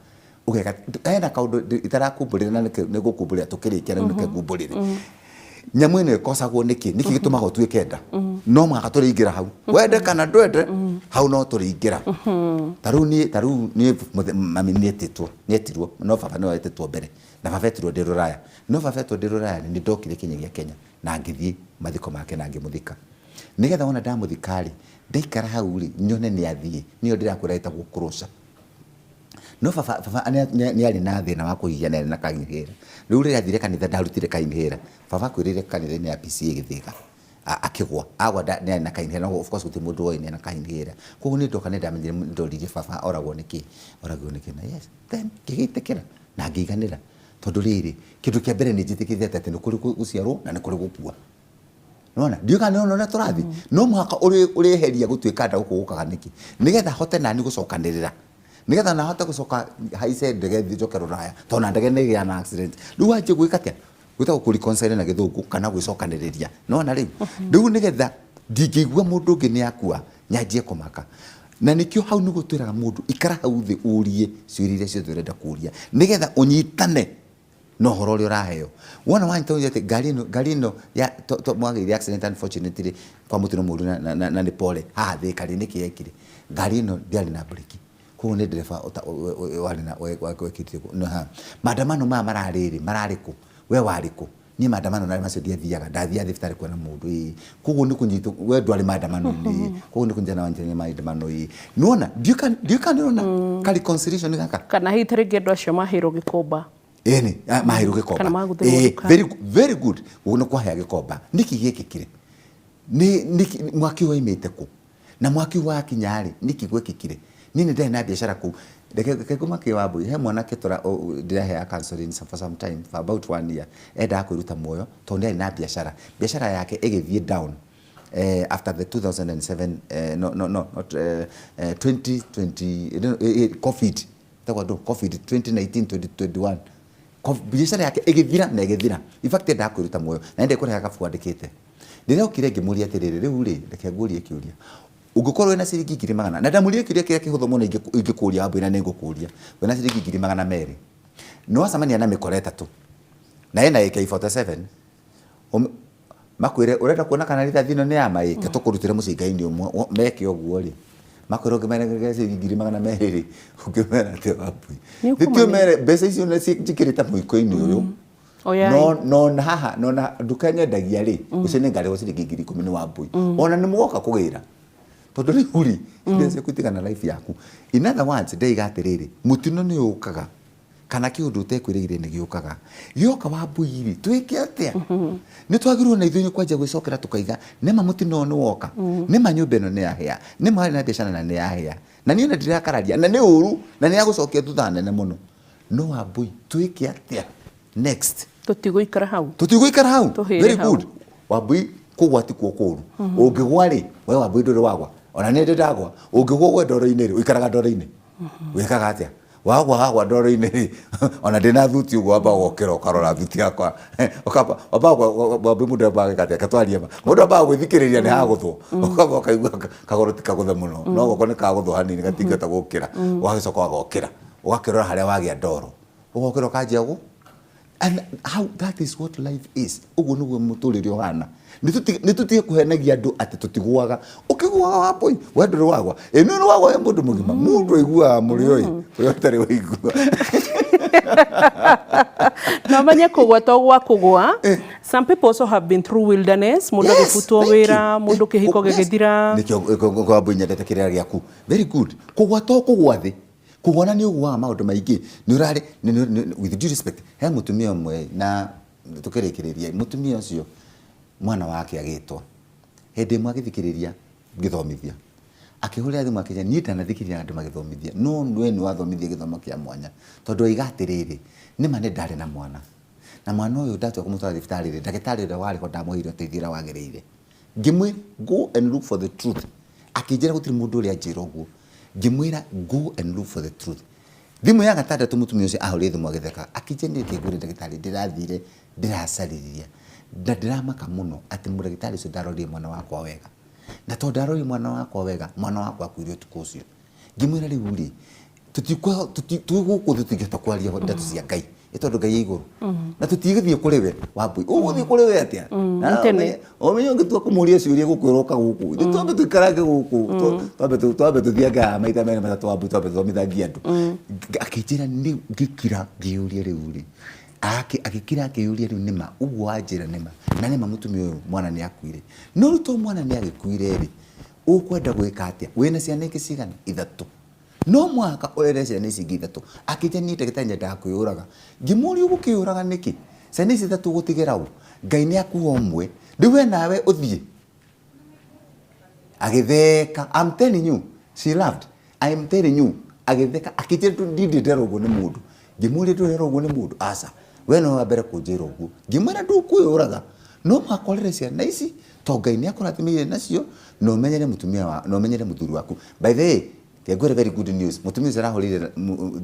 ũgeka hena kaũndũ itarakumbũrĩra na nĩ ngũkumbũrĩra tũkĩrĩkia. Rĩu nĩke ngumbũrĩre nyamũ ĩno ĩkosagwo nĩkĩ? Nĩkĩ gĩtũmaga ũtuĩke nda? No mũhaka tũrĩingĩra hau, wende kana ndwende, hau no tũrĩingĩra. Ta rĩu niĩ mami nĩetĩtwo, nĩetirwo, no baba nĩwe wetĩtwo mbere, na baba etirwo ndĩ rũraya. No baba etwo ndĩ rũraya, nĩ ndokire kinyagia Kenya na ngĩthiĩ mathiko make na ngĩmũthika, nĩgetha wona ndamũthika rĩ, ndaikara hau rĩ, nyone nĩ athiĩ. Nĩyo ndĩrakwĩra ĩtagwo closure. No baba nĩ arĩ na thĩna wa kũhihia, nĩ arĩ na ka inhaler. Rĩu rĩrĩa athire kanitha, ndarutire ka inhaler. Baba akwĩrĩire kanitha-inĩ ya PCEA Gĩthĩga, akĩgwa agwa, nĩ arĩ na ka inhaler. No of course gũtirĩ mũndũ woĩ nĩ na ka inhaler. Koguo nĩ ndoka nĩ ndamenyire, nĩ ndoririe baba oragwo nĩkĩ, oragwo nĩkĩ, na yes, then ngĩgĩtĩkĩra na ngĩiganĩra, tondũ rĩrĩ, kĩndũ kĩa mbere nĩ njĩtĩkĩrĩte atĩ nĩ kũrĩ gũciarwo na nĩ kũrĩ gũkua. Nona ndiũĩ kana nĩũrona ũrĩa tũrathiĩ. No mũhaka ũrĩeheria gũtuĩka nda gũkũ gũkaga nĩkĩ, nĩgetha hote nani gũcokanĩrĩra, nĩgetha na hote gũcoka haice ndege thiĩ njoke rũraya, tondũ na ndege nĩ ĩgĩaga na accident. Rĩu wanjie gwĩka atĩa? Gwĩtagwo kũ reconcile na Gĩthũngũ, kana gwĩcokanĩrĩria. Nona rĩu nĩgetha ndingĩigua mũndũ ũngĩ nĩ akua nyanjie kũmaka. Na nĩkĩo hau nĩguo twĩraga mũndũ, ikara hau thĩ, ũrie ciũria iria ciothe ũrenda kũria, nĩgetha ũnyitane na ũhoro ũrĩa ũraheo. Wona wanyita, ũrĩa atĩ ngari ĩno ya mwagĩire accident, unfortunately, kwa mũtino mũru, na nĩ pole haha Thĩka rĩ, nĩkĩ yekire? Ngari ĩno ndĩarĩ na breki, koguo nĩ ndereba warĩ na wekĩte maandamano maya mararĩ rĩ, mararĩ kũ? We warĩ kũ? Niĩ maandamano narĩ macio ndiathiaga, ndathiaga thibitarĩ kuona mũndũ. Ĩĩ, koguo nĩ kũnyitwo, we ndwarĩ maandamano-inĩ, koguo nĩ kũnyitana wanyitanĩire maandamano. Ĩĩ, nĩwona, ndiũĩ kana nĩũrona ka reconciliation gaka. Kana hihi ta rĩngĩ andũ acio maheirwo gĩkomba. Ĩni maheirwo gĩkomba. Kana magũthĩrwo nduka. Very, very good. Gũkũ nĩ kwahĩa gĩkomba, nĩkĩ gĩekĩkire? Nĩ nĩkĩ mwaki ũyũ waimĩte kũ? Na mwaki ũyũ wakinya rĩ, nĩkĩ gwekĩkire? Niĩ nĩ ndarĩ na biacara kũu. Reke ngũmakie Wambũi, he mwanake ndĩraheaga counseling for some time, for about one year, endaga kwĩruta muoyo tondũ nĩ arĩ na biacara. Biacara yake ĩgĩthiĩ down after the 2007, no, no, no, not, 2020, no, COVID, ĩtagwo ndũ, COVID 2019, 2021. Biacara yake ĩgĩthira na ĩgĩthira. In fact, endaga kwĩruta muoyo. Na nĩ ndekũrehaga kabuku andĩkĩte. Rĩrĩa okire ngĩmũria atĩrĩrĩ, rĩu rĩ, reke ngũrie kĩũria. Ũngĩkorwo wĩna ciringi 100,000, na ndamũria kĩũria kĩrĩa kĩhũthũ mũno ingĩkũria Wambũi na nĩngũkũria. Wĩna ciringi 200,000. Nĩ wacemania na mĩkora ĩtatũ. Na ĩna AK47. Makwĩre ũrenda kuona kana rithathi ĩno nĩ ya ma ĩ, ke tũkũrutĩre mũcinga-inĩ ũmwe. Meke ũguo rĩ, makwĩre ũngĩmera ciringi 200,000 rĩ, ũngĩmera atĩa Wambũi? Nĩ Nĩkĩo ũkũmamenya. Mere mbeca icio nĩ njĩkĩrĩte mũiko-inĩ ũyũ. Oyai. No no na haha no na nduka nyendagia rĩ, ũcio nĩ ngarĩhwo ciringi 10,000 nĩ Wambũi. Ona nĩ mũgoka kũgĩra. Tondũ rĩu rĩ, mbeca ciaku itigana life yaku. In other words, ndeiga atĩrĩrĩ, mũtino nĩ ũkaga kana kĩũndũ ũtekwĩrĩgĩrĩire nĩ gĩũkaga. Gĩoka Wambũi rĩ, twĩke atĩa? Nĩ twagĩrĩirwo na ithuĩ kwanjia gwĩcokera tũkaiga, nĩma mũtino ũyũ nĩ woka, nĩma nyũmba ĩno nĩ yahĩa, nĩma warĩ na biacara na nĩ yahĩa. Na niĩ ona ndirakararia, na nĩ ũru, na nĩ ya gũcokia thutha nene mũno. No Wambũi, twĩke atĩa? Next. Tũtigũikara hau. Tũtigũikara hau. Tũhĩre Very hau. good. Wambũi, kũgwa ti kuo kũru. Ũngĩgwa rĩ, we Wambũi ndũrĩ wagwa. Ona niĩ ndĩ ndagwa. Ũngĩgwa ũgwe ndoro-inĩ rĩ, ũikaraga ndoro-inĩ. Wĩkaga atĩa? Wagwa wagwa ndoro-inĩ rĩ, ona ndĩna thuti ũguo wambaga ũgokĩra ũkarora thuti yakwa. Ũkamba, wambaga Wambũi mũndũ ambaga gwĩka atĩa? Reke twarie ma. Mũndũ ambaga gwĩthikĩrĩria nĩ hagũthwo. Ũkamba ũkaigua kagũrũ ti kagũthe mũno. No guoko nĩ kagũthwo hanini gatingĩhota gũkĩra. Ũgagĩcoka ũgokĩra. Ũgakĩrora harĩa wagĩa ndoro. Ũgokĩra ũkanjia gũ And how that is what life is. Ũguo nĩguo mũtũrĩre ũhana. Nĩ tũtige kũhenagia andũ atĩ tũtigũaga. Ũkĩgũaga Wambũi, we ndũrĩ wagwa. Ĩ nĩ wagwa wĩ mũndũ mũgima. Mũndũ aiguaga mũrĩo ĩ, ũrĩa ũtarĩ waigua. Na ũmenye kũgwa to gwa kũgwa. Some people also have been through wilderness. Mũndũ agĩbutwo Thank you. wĩra, mũndũ kĩhiko gĩgĩthira. Nĩkĩo Wambũi nyendete kĩrĩa gĩaku. Very good. Kũgwa to kũgwa thĩ. Kũgwa na nĩ ũgũaga maũndũ maingĩ. Nĩ ũrarĩ, with due respect, he mũtumia ũmwe na tũkĩrĩkĩrĩria, mũtumia ũcio mwana wake agĩtwo. Hĩndĩ ĩmwe agĩthikĩrĩria ngĩthomithia. Akĩhũrĩra thimũ akĩnjĩra niĩ ndanathikĩrĩria andũ magĩthomithia, no we nĩ wathomithia gĩthomo kĩa mwanya. Tondũ oiga atĩrĩrĩ, nĩma nĩ ndarĩ na mwana. Na mwana ũyũ ndatua kũmũtwara thibitarĩ rĩ, ndagĩtarĩ ũrĩa warĩ ho ndamũheire ũteithio ũrĩa wagĩrĩire. Ngĩmwĩra go and look for the truth. Akĩnjĩra gũtirĩ mũndũ ũrĩa anjĩra ũguo. Ngĩmwĩra go and look for the truth. Thimũ ya gatandatũ mũtumia ũcio ahũrire thimũ agĩtheka. Akĩnjĩra niĩ reke ngwĩre ndagĩtarĩ ndĩrathire ndĩracarĩria na ndĩramaka mũno atĩ mũndagĩtarĩ ũcio ndarorire mwana wakwa wega. Na tondũ ndarorire mwana wakwa wega, mwana wakwa akuire ũtukũ ũcio. Ngĩmwĩra rĩu rĩ, twĩ gũkũ thĩ tũtingĩhota kwaria ndeto cia Ngai, ĩ tondũ Ngai e igũrũ. Na tũtigĩthiĩ kũrĩ we Wambũi, ũgũthiĩ kũrĩ we atĩa? Na tene. Ũmenye ũngĩtua kũmũria ciũria gũkwĩra ũka gũkũ. Ithuĩ twambe tũikarange gũkũ, twambe tũthiange haha maita merĩ matatũ Wambũi, twambe tũthomithangie andũ. Akĩnjĩra nĩ ngĩkira ngĩyũria rĩu rĩ, agĩkira akĩyũria rĩu nĩma ũguo wanjĩra nĩma, na nĩma mũtumia ũyũ mwana nĩ akuire. No rĩu to mwana nĩ agĩkuire rĩ, ũkwenda gwĩka atĩa? Wĩna ciana ingĩ cigana? Ithatũ. No mũhaka ũrere ciana ici ingĩ ithatũ. Akĩnjĩra niĩ ndagĩtarĩ nyendaga kwĩyũraga. Ngĩmũria ũgũkĩyũraga nĩkĩ? Ciana ici ithatũ ũgũtigĩra ũ? Ngai nĩ akua ũmwe. Rĩu we nawe ũthiĩ. Agĩtheka. I'm telling you, she laughed. I'm telling you, agĩtheka akĩnjĩra ndindĩ nderwo ũguo nĩ mũndũ. Ngĩmũria ndũrerwo ũguo nĩ mũndũ? Aca. We nĩwe wa mbere kũnjĩra ũguo. Ngĩmwĩra ndũkwĩyũraga. No mũhaka ũrere ciana ici to Ngai nĩ akũrathimĩire nacio na ũmenyere mũtumia wa, na ũmenyere mũthuri waku. By the way, reke ngwĩre very good news. Mũtumia ũcio arahũrĩire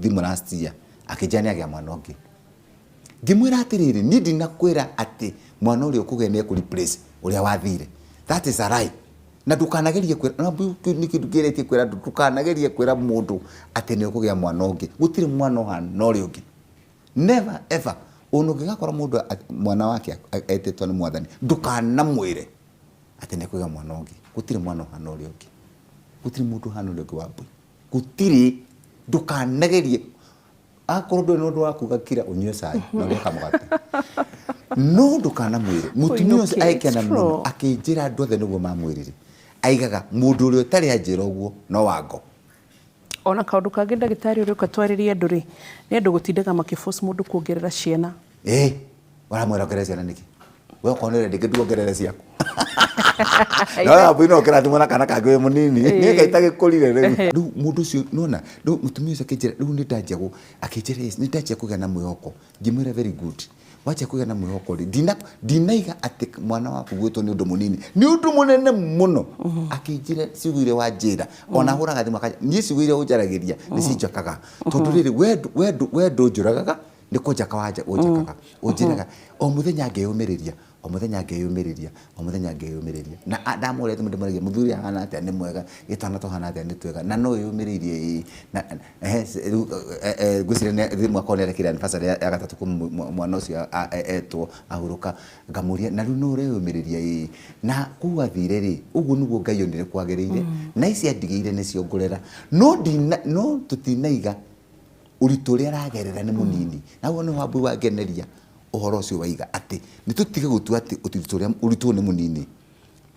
thimũ last year akĩnjĩra nĩ agĩa mwana ũngĩ. Ngĩmwĩra atĩrĩrĩ, niĩ ndinakwĩra atĩ mwana ũrĩa ũkũgĩa nĩ ekũ replace ũrĩa wathire. That is a lie. Na ndũkanagerie kwĩra, na kĩu nĩ kĩndũ kĩgeretie kwĩra andũ, ndũkanagerie kwĩra mũndũ atĩ nĩ ũkũgĩa mwana ũngĩ. Gũtirĩ mwana ũhana ũrĩa ũngĩ. Never ever. Ona ũngĩgakora mũndũ mwana wake etĩtwo nĩ mwathani, ndũkanamwĩre atĩ nĩ ekũgĩa mwana ũngĩ. Gũtirĩ mwana ũhana ũrĩa ũngĩ. Gũtirĩ mũndũ ũhana ũrĩa ũngĩ Wambũi. Gũtirĩ. Ndũkanagerie. Akorwo ndũrĩ na ũndũ wa kuga kira ũnyue cai na ũrĩe kamũgate. No ndũkanamwĩre. Mũtumia ũcio Ũinũke, agĩkena it's mũno true. akĩnjĩra andũ othe nĩguo mamwĩrire. Aigaga mũndũ ũrĩa ũtarĩ anjĩra ũguo no wango. Ona kaũndũ kangĩ ndagĩtarĩ ũrĩa ũka twarĩrie andũ rĩ, nĩ andũ gũtindaga makĩ force mũndũ kuongerera ciana. Ĩ, ũramwĩra ongerere ciana nĩkĩ? We okorwo nĩ ũrenda ingĩ nduongerere ciaku. No Wambui no ũkĩrathimwo na kana kangĩ wĩ mũnini. Niĩ Ngai tagĩkũrire rĩu. Rĩu mũndũ ũcio nĩwona rĩu mũtumia ũcio akĩnjĩra rĩu nĩ ndanjia akĩnjĩra yes nĩ ndanjia kũgĩa na mwĩhoko. Ngĩmwĩra very good. Wanjia kũgĩa na mwĩhoko rĩ, ndinaiga atĩ mwana waku gwĩtwo nĩ ũndũ mũnini, nĩ ũndũ mũnene mũno. Akĩnjĩra ciugo iria wanjĩra, ona ahũraga thimũ akanjĩra, niĩ ciugo iria ũnjaragĩria nĩ cinjakaga. Tondũ rĩrĩ, we ndũnjũragaga, nĩ kũnjaka ũnjakaga. Ũnjĩraga o mũthenya ngeyũmĩrĩria, o mũthenya ngeyũmĩrĩria, o mũthenya ngeyũmĩrĩria. Na ndamũhũrĩra thimũ ndĩmũragia mũthuri ahana atĩa? Nĩ mwega. Gĩtwana tũhana atĩa? Nĩ twega. Na no wĩyũmĩrĩirie? Ĩĩ. Na rĩu ngwĩciria nĩ mwaka ũyũ nĩ arekire anniversary ya gatatũ kuma mwana ũcio etwo ahurũka. Ngamũria na rĩu no ũreyũmĩrĩria? Ĩĩ. Na kũu athire rĩ, ũguo nĩguo Ngai onire kwagĩrĩire, na ici andigĩire nĩcio ngũrera. No ndina, no tũtinaiga ũritũ ũrĩa aragerera nĩ mũnini. Na hau nĩho Wambui wangeneria ũhoro ũcio waiga atĩ nĩ tũtige gũtua atĩ ũritũ ũrĩa ũritũ ũyũ nĩ mũnini.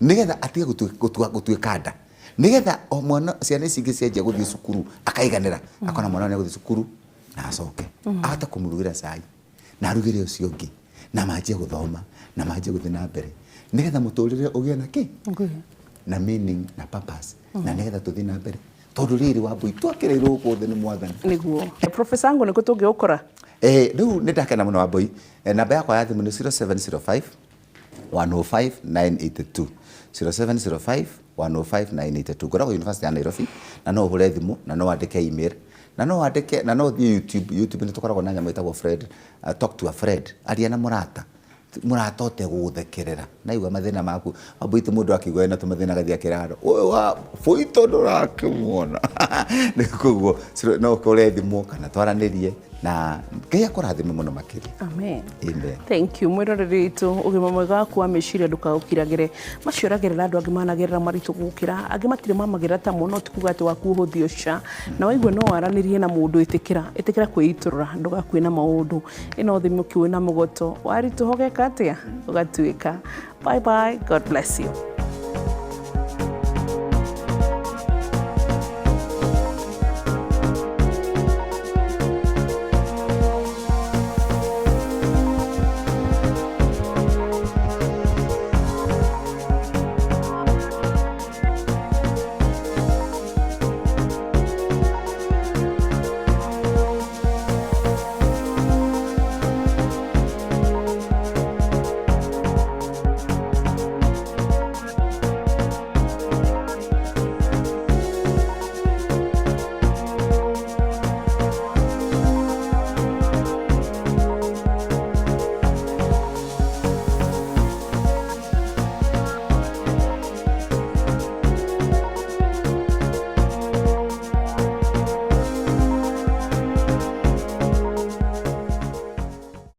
Nĩgetha atige gũtuĩka nda. Nĩgetha o mwana ciana ici ingĩ cianjia gũthiĩ cukuru akaiganĩra. Akona mwana nĩ egũthiĩ cukuru na acoke. Ahote kũmũrugĩra cai na arugĩre ũcio ũngĩ na manjie gũthoma na manjie gũthiĩ na mbere. Nĩgetha mũtũrĩre ũgĩe na kĩ? Na meaning na purpose na nĩgetha tũthiĩ na mbere. Tondũ rĩrĩ Wambui twakĩrĩirwo gũkũ thĩ nĩ Mwathani. Nĩguo. Professor Ango nĩkũ tũngĩgũkora? Rĩu nĩ ndakena mũno Wambui. Namba yakwa ya thimũ nĩ 0705 105 982. 0705 105 982. Ngoragwo University ya Nairobi na no ũhũre thimũ na no wandĩke email na no wandĩke na no ũthiĩ YouTube. YouTube nĩ tũkoragwo na nyamũ ĩtagwo Fred, talk to a friend, aria na mũrata. Mũrata ũtegũgũthekerera naigua mathĩna maku. Wambui ti mũndũ akĩigua ena tũmathĩna agathiĩ akĩra andũ ũyũ wa bũitũ ndũrakĩmuona. Koguo no ũkũre thimũ kana twaranĩrie na Ngai akũrathime mũno makĩria. Amen. Amen. Thank you mwĩroreri witũ, ũgima mwega waku wa meciria ndũkaũkiragĩre. Macio ũragerera andũ angĩ managerera maritũ gũkĩra, angĩ matirĩ mamagerera ta mo, no ti kuga atĩ waku ũhũthio ca. Na waigua no waranĩrie na mũndũ, ĩtĩkĩra, ĩtĩkĩra kwĩitũrũra, ndũgakue na maũndũ. Ĩno thimũ kĩũĩ na mũgoto, waritũha ũgeka atĩa? Ũgatuĩka. Bye bye, God bless you.